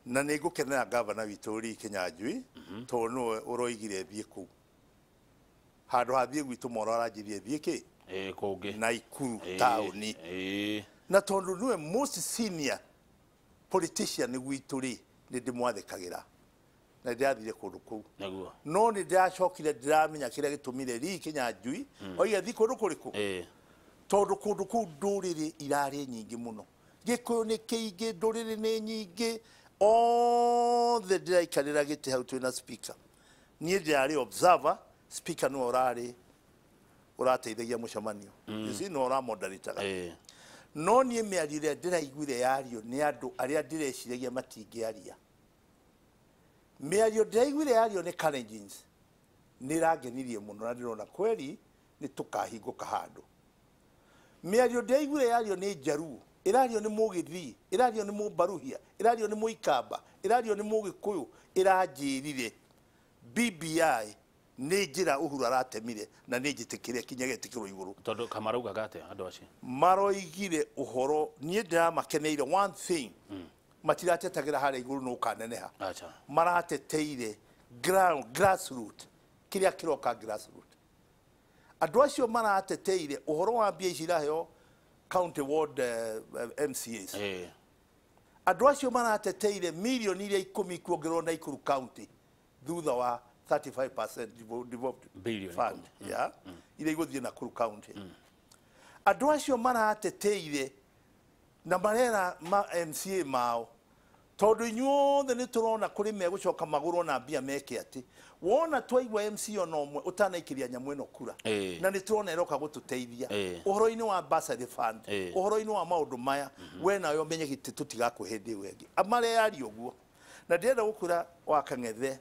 Na nĩ ngũkenera gavana witũ Lee Kinyanjui tondũ nĩwe ũroigire thiĩ kũu. Handũ ha thiĩ gwitũ moro aranjĩrire thiĩ kĩ? Kũngĩ. Nakuru taũni. Na tondũ nĩwe most senior politician gwitũ rĩ, nĩ ndĩmwathĩkagĩra. Na ndĩrathire kũndũ kũu. Nĩguo. No nĩ ndĩracokire ndĩramenya kĩrĩa gĩtũmire Lee Kinyanjui oige thiĩ kũndũ kũrĩkũ? Tondũ kũndũ kũu ndũrĩrĩ irarĩ nyingĩ mũno. Gĩkũyũ nĩ kĩingĩ, ndũrĩrĩ nĩ nyingĩ. Othe ndĩraikarĩra gĩtĩ hau twĩna speaker. Niĩ ndĩrarĩ observer, speaker nĩwe ũrarĩ ũrateithagia mũcemanio. You see, nĩwe ũramoderataga. No niĩ mĩario ĩrĩa ndĩraiguire yario nĩ andũ arĩa ndĩreciragia matingĩaria. Mĩario ndĩraiguire yario nĩ Kalenjins nĩ ĩrangenirie mũno na ndĩrona kweri nĩ tũkahingũka handũ. Mĩario ndĩraiguire yario nĩ Njaruo, ĩrario nĩ Mũgĩthii, ĩrario nĩ Mũmbaruhia, ĩrario nĩ Mũikamba, ĩrario nĩ Mũgĩkũyũ, ĩranjĩrire BBI nĩ njĩra Uhuru aratemire na nĩ njĩtĩkĩre kinya getĩkĩrwo igũrũ. Tondũ kamaraugaga atĩa andũ acio? Maroigire ũhoro, niĩ ndĩramakeneire one thing, matiratetagĩra harĩa igũrũ nĩ ũkaneneha. Marateteire ground, grassroot, kĩrĩa kĩroka grassroot. Andũ acio marateteire ũhoro wa mbia ici iraheo county ward MCAs. Andũ acio marateteire mirioni iria 10 kuongererwo Nakuru County thutha wa 35% devolved fund, yeah, iria igũthiĩ Nakuru County. Andũ acio marateteire na marera ma MCA mao tondũ inyuothe nĩ tũrona kũrĩ megũcoka magũrwo na mbia meke atĩ wona twaigua MC ona ũmwe ũtanaikĩria nyamũ ĩno kura na nĩ tũrona ĩroka gũtũteithia ũhoro-inĩ wa bursary fund, ũhoro-inĩ wa maũndũ maya, we nawe ũmenye gĩtĩ tũtigakũhe hĩndĩ ĩyo ĩngĩ. Mareyaria ũguo na ndĩrenda gũkwĩra wa Kang'ethe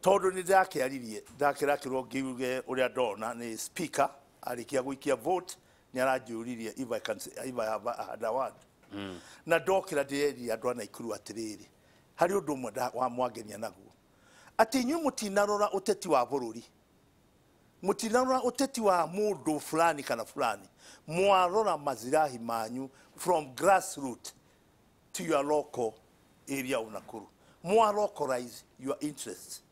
tondũ nĩ ndakĩaririe ndakĩrakĩrwo ngiuge ũrĩa ndona nĩ speaker arĩkia gũikia vote nĩ aranjũririe if I can say, if I have had a word. Na ndokĩra ndĩreria andũ a Naikuru atĩrĩrĩ harĩ ũndũ ũmwe wa mwangenia naguo atĩ inyuĩ mũtinarora ũteti wa bũrũri, mũtinarora ũteti wa mũndũ fulani kana fulani, mwarora mazirahi manyu from grassroot to your local area of Nakuru, mwa localize your interests.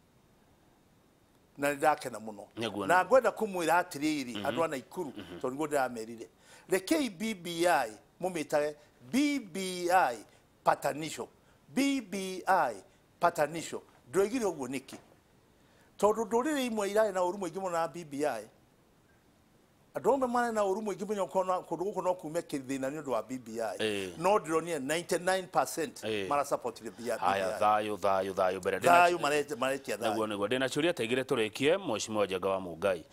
Na ndakena muno na ngwenda kumwira atiriri andu a Naikuru tondu niguo ndiramerire rekei BBI mumitage BBI patanisho, BBI patanisho. Ndoigire uguo niki tondu nduriri imwe irari na uru muingi muno na BBI, andu amwe marĩ na uru muingi muno kundu guku no kume kithina ni undu wa BBI, no ndironire 99% mara support the BBI. Haya, thayo thayo thayo mbere thayo maretia thayo niguo niguo ndina ciuria ta igire turikie. Mheshimiwa Njenga wa Mungai,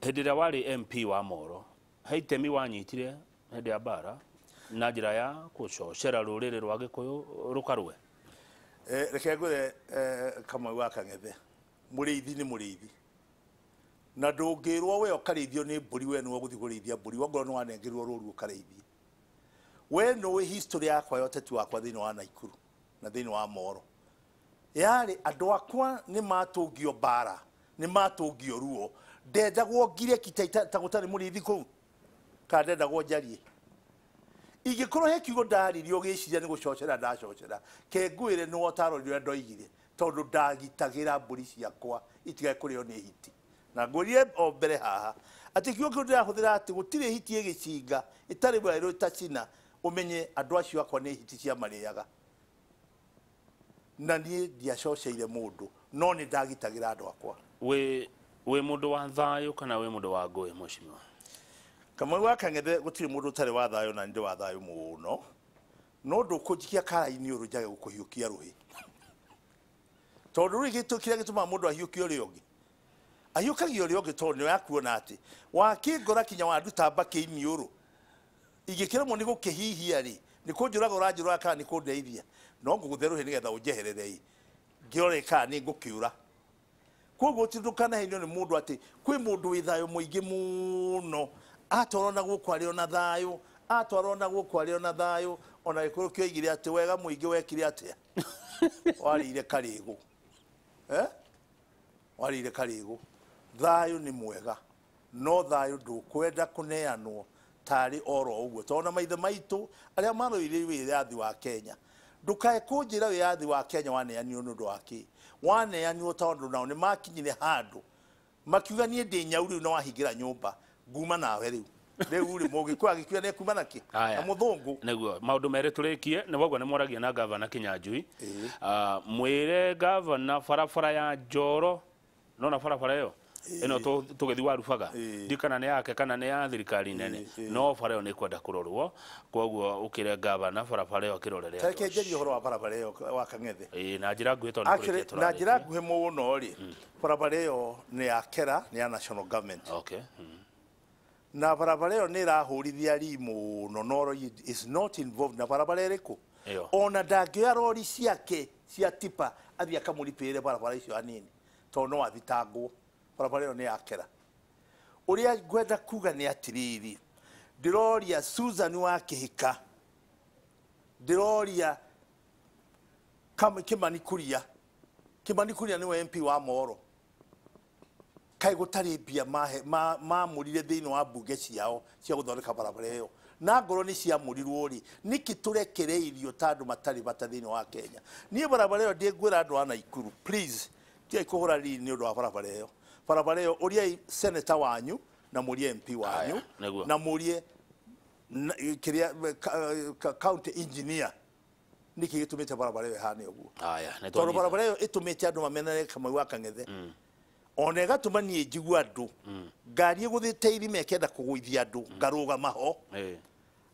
hindi ĩrĩa warĩ MP wa Moro he itemi wanyitire hindi ya mbara na njĩra ya gũcocera rũrĩrĩ rwa Gĩkũyũ rũkarũe? Reke ngwĩre Kamau wa Kang'ethe, mũrĩithi nĩ mũrĩithi na ndũngĩrwo we ũkarĩithio nĩ mbũri, we nĩwe ũgũthiĩ kũrĩithia mbũri wongorwo nĩ wanengerwo rũru ũkarĩithie. We nĩũĩ history yakwa ya ũteti wakwa thĩinĩ wa Naikuru na thĩinĩ wa Moro, yarĩ andũ akwa nĩ matũngio mbara, nĩ matũngio ruo, ndendagwo ngireki ta gũtarĩ mũrĩithi kũu kana ndendagwo njarie. Ingĩkorwo he kiugo ndaririe ũgĩciria nĩ gũcocera ndacocera, ke ngwĩre nĩ wotarorire ũrĩa ndoigire tondũ ndagitagĩra mbũri ciakwa itigae kũrĩo nĩ hiti. Na ngũrie o mbere haha atĩ kiugo kĩu ndĩrahũthĩra atĩ gũtirĩ hiti ĩgĩcinga ĩtarĩ werũ ĩtacina, ũmenye andũ acio akwa nĩ hiti cia marĩaga. Na niĩ ndiacoceire mũndũ no nĩ ndagitagĩra andũ akwa. Wĩ mũndũ wa thayũ kana wĩ mũndũ wa ngũĩ mheshimiwa? Kamau wa Kang'ethe gũtirĩ mũndũ ũtarĩ wa thayũ na nĩ wa thayũ mũno, no ndũkũnjikia kara-inĩ ũrũ njage gũkũhiũkia rũhĩ tondũ rĩu kĩrĩa gĩtũmaga mũndũ ahiũkie ũrĩa ũngĩ ahiũkagia ũrĩa ũngĩ tondũ nĩ yakuona atĩ wakĩngora kinya wanduta mbakĩ iniũrũ ingĩkĩremwo nĩ gũkĩhihia rĩ nĩ kũnjũraga ũranjũraga kana nĩ kũndeithia, no ngũgũthe rũhĩ nĩgetha ũnjeherere ĩ ngĩrore kana nĩ ngũkĩũra. Koguo ti ndũkanahenio nĩ mũndũ atĩ kwĩ mũndũ wĩ thayũ mũingĩ mũno atwarwo na gũkũ arĩ ona thayũ, atwarwo na gũkũ arĩ ona thayũ, ona gĩkũyũ kĩoigire atĩ wega mũingĩ wekire atĩa warĩire karĩgũ, warĩire karĩgũ. Thayũ nĩ mwega no thayũ ndũkwenda kũneanwo tarĩ oro ũguo tondũ ona maithe maitũ arĩa marũire wĩyathi wa Kenya, ndũkae kũnjĩra wĩyathi wa Kenya waneanirwo nĩ ũndũ wa kĩ, waneanirwo tondũ nao nĩ makinyire handũ makiuga niĩ ndĩ nyau rĩu na wahingĩra nyũmba nguma nawe rĩu rĩu rĩ mũgĩkũyũ agĩkiuga nĩ kuma nakĩ na mũthũngũ. Nĩguo maũndũ merĩ tũrĩkie nĩ woguo nĩ mwaragia na gavana Kinyanjui, mwĩre gavana barabara ya Njoro nona barabara ĩyo ĩno tũgĩthiĩ Warubaga ndikana nĩ yake kana nĩ ya thirikari nene no bara ĩyo nĩ kwenda kũrorwo, koguo ũkĩre gavana barabara ĩyo akĩrorere. Reke njarie ũhoro wa barabara ĩyo wa Kang'ethe. Na njĩra nguhĩ tondũ nĩ tũrĩkie na njĩra nguhĩ mũno rĩ, barabara ĩyo nĩ ya Kera, nĩ ya national government. Okay. Na barabara ĩyo nĩ ĩrahũrithia ri mũno no is not involved na barabara ĩrĩkũ ona ndangĩoya rori ciake cia tipa athiĩ akamũripĩre barabara icio hanini tondũ no athitangwo. Barabara ĩyo nĩ ya Kera. Ũrĩa ngwenda kuga nĩ atĩrĩrĩ, ndĩroria Susan wa Kĩhika, ndĩroria Kimani Kuria, Kimani Kuria nĩwe MP wa Moro, kaĩ gũtarĩ mbia mamũrire thĩinĩ wa mbunge ciao cia gũthondeka barabara ĩyo, na ngorwo nĩ ciamũrirwo rĩ nĩkĩ tũrekereirio ta andũ matarĩ bata thĩinĩ wa Kenya? Niĩ barabara ĩyo ndĩngwĩra andũ a Naikuru, please tigai kũhũra riri nĩ ũndũ wa barabara ĩyo. Barabara ĩyo ũriai senator wanyu na mũrie MP wanyu na mũrie Kiria county engineer niki gĩtũmĩte barabara ĩyo ĩhane ũguo. Haya, nĩ Tondũ twanyita. barabara ĩyo ĩtũmĩte andũ mamenere Kamau wa Kang'ethe, ona ĩgatũma niĩ njigue andũ ngari ĩgũthĩte irima ĩkenda kũgũithia andũ ngarũgama ho.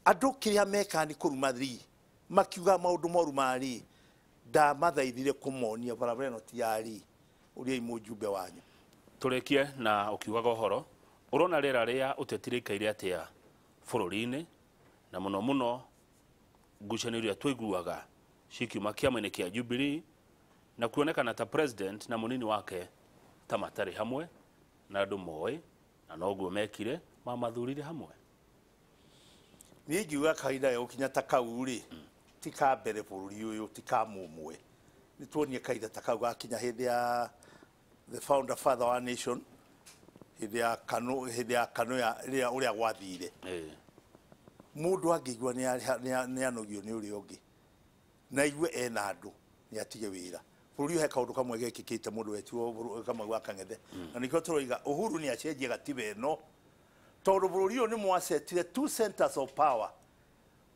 Andũ kĩrĩa mekaga nĩ kũruma ri makiuga maũndũ moru marĩ ndamathaithire kũmonia barabara ĩno ti ya ri ũrĩa mũjumbe wanyu. Tũrĩkie na ũkiugaga ũhoro ũrona rĩera rĩa ũteti rĩikaire atĩa bũrũri-inĩ, na mũno mũno ngucanio iria tũiguaga cikiuma kĩama-inĩ kĩa Jubilee na kuonekana ta president na mũnini wake ta matarĩ hamwe na andũ moĩ na noguo mekire mamathurire hamwe. Niĩ ingiuga kahinda gũkinya ta kau rĩ ti ka mbere bũrũri ũyũ, ti ka mũmwe. Nĩ tuonie kahinda ta kau gakinya hĩndĩ ya the founder father wa nation, hĩndĩ ya KANU, hĩndĩ ya KANU ya rĩrĩa ũrĩa gwathire. Mũndũ angĩigua nĩ anogio nĩ ũrĩa ũngĩ na aigue ena andũ nĩ atige wĩra. Bũrũri ũyũ he kaũndũ kamwe gekĩkĩte mũndũ wetirwo Kamau wa Kang'ethe, na nĩkĩo tũroiga Uhuru nĩ acenjie gatiba ĩno, tondũ bũrũri ũyũ nĩ mwacetire two centers of power.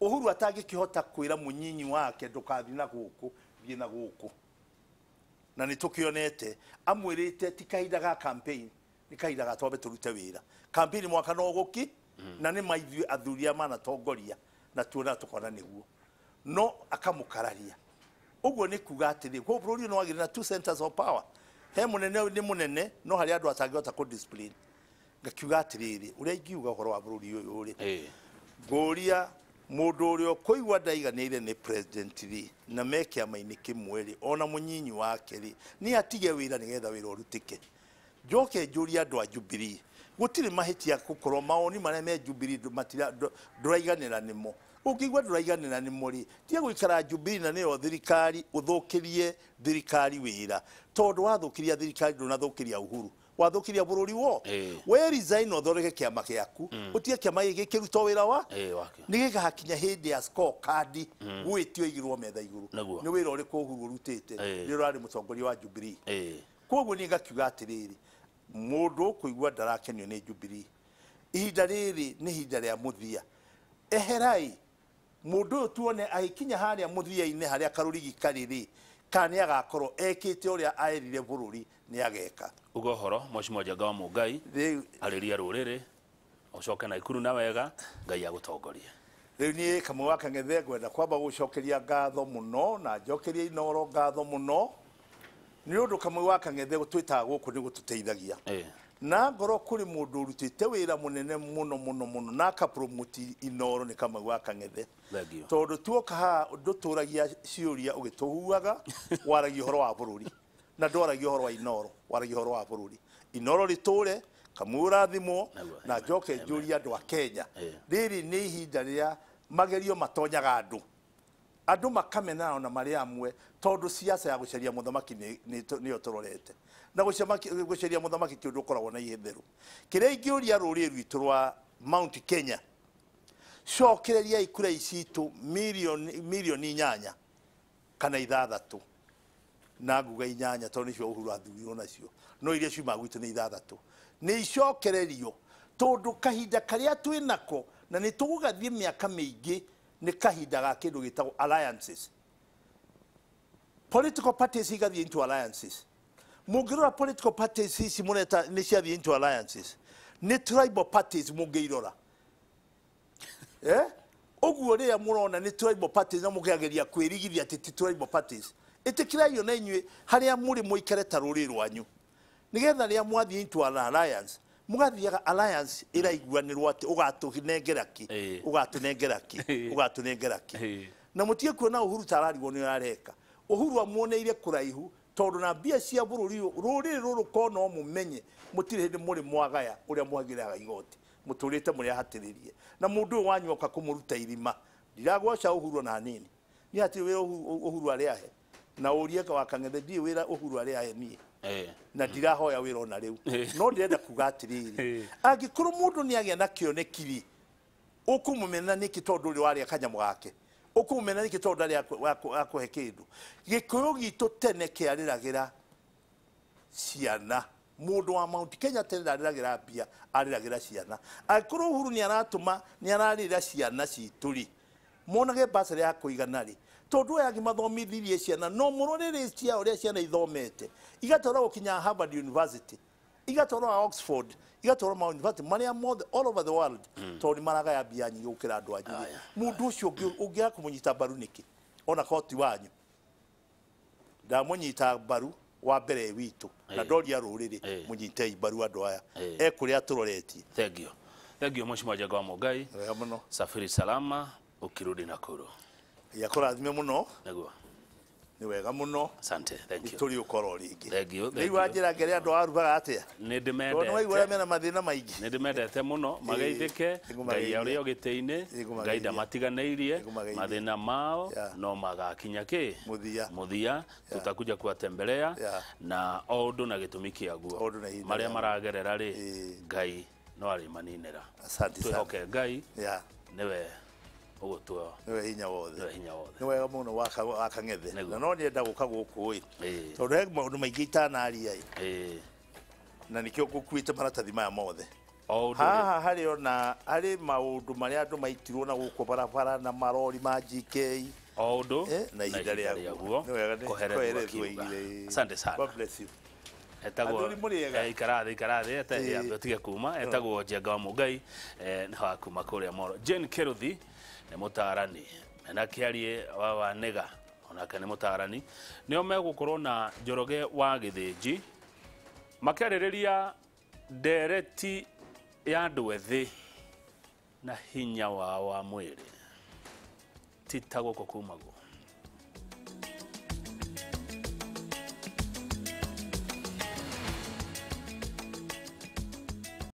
Uhuru atangĩkĩhota kwĩra mũnyinyi wake ndũkathiĩ na gũkũ, thiĩ na gũkũ, na nĩ tũkĩonete amwĩrĩte ti kahinda ga campaign, nĩ kahinda ga twambe tũrute wĩra. Campaign mwaka no gũki na nĩ maithuĩ athuri a manatongoria na tuona tũkona nĩguo no akamũkararia. Ũguo nĩ kuga atĩrĩ kwa bũrũri ũyũ nĩ wagĩrĩire na two centers of power, he mũnene nĩ mũnene no harĩ andũ atangĩhota kũ discipline. Ngakiuga atĩrĩrĩ, ũrĩa ingiuga ũhoro wa bũrũri ũyũ rĩ, ngũria mũndũ ũrĩa ũkũigua ndaiganĩire nĩ president rĩ na me kĩama-inĩ kĩmwe rĩ ona mũnyinyi wake rĩ nĩ atige wĩra nĩgetha wĩra ũrutĩke. Njoke njũrie andũ a Jubilee, gũtirĩ mahĩtia gũkorwo mawoni marĩa me Jubilee ndũraiganĩra nĩmo. Ũngĩigua ndũraiganĩra nĩmo rĩ, tiga gũikara Jubilee na nĩyo thirikari ũthũkĩrie thirikari wĩra, tondũ wathũkĩria thirikari ndũnathũkĩria Uhuru, wathũkĩria bũrũri wo. We resign ũthondeke kĩama gĩaku, ũtige kĩama gĩkĩ kĩrutwo wĩra wa nĩ gĩgakinya hĩndĩ ya scorecard gwĩtio igirwo metha igũrũ nĩ wĩra ũrĩkũ Uhuru ũrutĩte nĩ ũrarĩ mũtongoria wa Jubilee. Koguo niĩ ngakiuga atĩrĩrĩ, mũndũ ũkũigua ndarakenio nĩ Jubilee, ihinda rĩrĩ nĩ ihinda rĩa mũthia, eherai mũndũ ũyũ tuone agĩkinya harĩa mũthia-inĩ harĩa karũrigi karĩ rĩ, kana nĩ agakorwo ekĩte ũrĩa aerire bũrũri nĩ ageka. Uga ũhoro Mheshimiwa Njenga wa Mũngai, arĩria rũrĩrĩ ũcoke Naikuru na wega, Ngai agũtongorie. Rĩu niĩ Kamau wa Kang'ethe ngwenda kwamba gũcokeria ngatho mũno na njokerie Inooro ngatho mũno nĩ ũndũ Kamau wa Kang'ethe twĩtaga gũkũ nĩ gũtũteithagia. Na ngorwo kũrĩ mũndũ ũrutĩte wĩra mũnene mũno mũno mũno na akapromote Inooro nĩ Kamau wa Kang'ethe. Tondũ tuoka haha ndũtũragia ciũria ũgĩtũhuaga, waragia ũhoro wa bũrũri na ndwaragia ũhoro wa Inooro, waragia ũhoro wa bũrũri. Inooro rĩtũre, Kamau ũrathimwo, na njoke njũrie andũ a Kenya, rĩrĩ nĩ ihinda rĩa magerio matonyaga andũ, andũ makamenana ona marĩ amwe, tondũ siasa ya gũcaria mũthamaki nĩyo tũrorete, na gũcaria mũthamaki ti ũndũ ũkoragwo na ihĩthĩro. Kĩrĩa ingĩũria rũrĩrĩ rwitũ rwa Mount Kenya, cokereriai kura citũ mirioni 8 kana 6, na nguga 8 tondũ nĩcio Uhuru athurirwo nacio, no iria ciuma gwitũ nĩ 6, nĩ icokererio tondũ kahinda karĩa twĩ nako na nĩ tũgũgathiĩ mĩaka mĩingĩ nĩ kahinda ga kĩndũ gĩtagwo alliances. Political parties igathiĩ into alliances. Mũngĩrora political parties ici mũreta nĩ ciathiĩ into alliances, nĩ tribal parties mũngĩirora. Ũguo rĩrĩa mũrona nĩ tribal parties na mũkĩgeria kwĩrigithia atĩ ti tribal parties, ĩtĩkĩrai ona inyuĩ harĩa mũrĩ mũikare ta rũrĩrĩ rwanyu, nĩgetha rĩrĩa mwathiĩ into an alliance mũgathiaga alliance ĩraiguanĩrwo atĩ ũgatũnengera kĩ, ũgatũnengera kĩ, ũgatũnengera kĩ, na mũtige kuona Uhuru ta ararigwo nĩ areka. Uhuru amuoneire kũraihu tondũ na mbia cia bũrũri ũyũ rũrĩrĩ rũrũ ko no mũmenye mũtirĩ hĩndĩ mũrĩ mwagaya ũrĩa mwagĩraga igoti, mũtũrĩte mũrĩ ahatĩrĩrie, na mũndũ ũyũ wanyu oka kũmũruta irima. Ndiragwaca Uhuru ona hanini, niĩ hatirĩ wĩra Uhuru arĩ ahe, na ũrie wa Kang'ethe ndirĩ wĩra Uhuru arĩ ahe niĩ, na ndirahoya wĩra ona rĩu, no ndĩrenda kuga atĩrĩrĩ, angĩkorwo mũndũ nĩ agĩa na kĩoneki rĩ, ũkũmũmena nĩkĩ tondũ ũrĩ warĩa kanyamũ gake, ũkũmũmena nĩkĩ tondũ ndarĩ akũhe kĩndũ. Gĩkũyũ gitũ tene kĩarĩragĩra ciana Mũndũ wa Mount Kenya tene ndarĩragĩra mbia, arĩragĩra ciana. Angĩkorwo Uhuru nĩ aratũma, nĩ ararĩra ciana citũ rĩ, monage basarĩ ya kũigana rĩ, tondũ aya angĩ mathomithirie ciana no mũrorere cia ũrĩa ciana ithomete, igatwarwo gũkinya Harvard University, igatwarwo Oxford, igatwarwo ma university marĩa mothe all over the world, tondũ nĩ maragaya mbia nyingĩ gũkĩra andũ anyu rĩ. Mũndũ ũcio ũngĩaga kũmũnyita mbaru nĩkĩ ona koti wanyu? Ndamũnyita mbaru wa mbere witũ na ndoria rũrĩrĩ, mũnyitei mbaru andũ aya ekũrĩa tũroretie. Thank you. Thank you Mheshimiwa Njenga wa Mũngai. Wega mũno. Safiri salama ukirudi Nakuru. Yakũrathime mũno. Nĩguo. Nĩ wega mũno. Asante. Thank you. Tũrĩ ũkorwo rĩngĩ. Thank you. Rĩu wanjĩra ngere andũ arugaga atĩa? Nĩ Tondũ nĩ waigua ndĩmendete. ũrĩa mena mathĩna maingĩ. Nĩ ndĩmendete mũno, mageithĩke, Ngai arĩ o gĩtĩ-inĩ, Ngai ndamatiganĩirie, mathĩna mao no magakinya kĩ? Mũthia. Mũthia, tutakuja kuwatembelea na o ũndũ na gĩtũmi kĩaguo. Marĩa maragerera rĩ, Ngai no arĩmaninĩra. Asante sana. Twĩhoke Ngai nĩwe ũgũtua. Nĩwe hinya wothe. Nĩwe hinya wothe. Nĩ wega mũno wa Kang'ethe. Na no nyenda gũka gũkũ ĩ. Tondũ he maũndũ maingĩ itanaria ĩ. Na nĩkĩo ngũkuĩte maratathi maya mothe. Haha harĩ ona harĩ maũndũ marĩa andũ maitirwo na gũkũ barabara na marori ma GK. O ũndũ na ihinda rĩaguo. Nĩ wega nĩ Koheretwo akiuga. Asante sana. God bless you. Etagwo ikara thĩ atige kuma. Etagwo Njenga wa Mũngai, nĩ wa kuma kũrĩa Moro. Jane Kĩrũthi nĩ mũtaarani, mena Kĩarie wa Wanĩga onake nĩ mũtaarani. Nĩo megũkorwo na Njoroge wa Gĩthĩnji makĩarĩrĩria ndereti ya andũ ethĩ na hinya wao wa mwĩrĩ. Ti ta gũkũ kumagwo.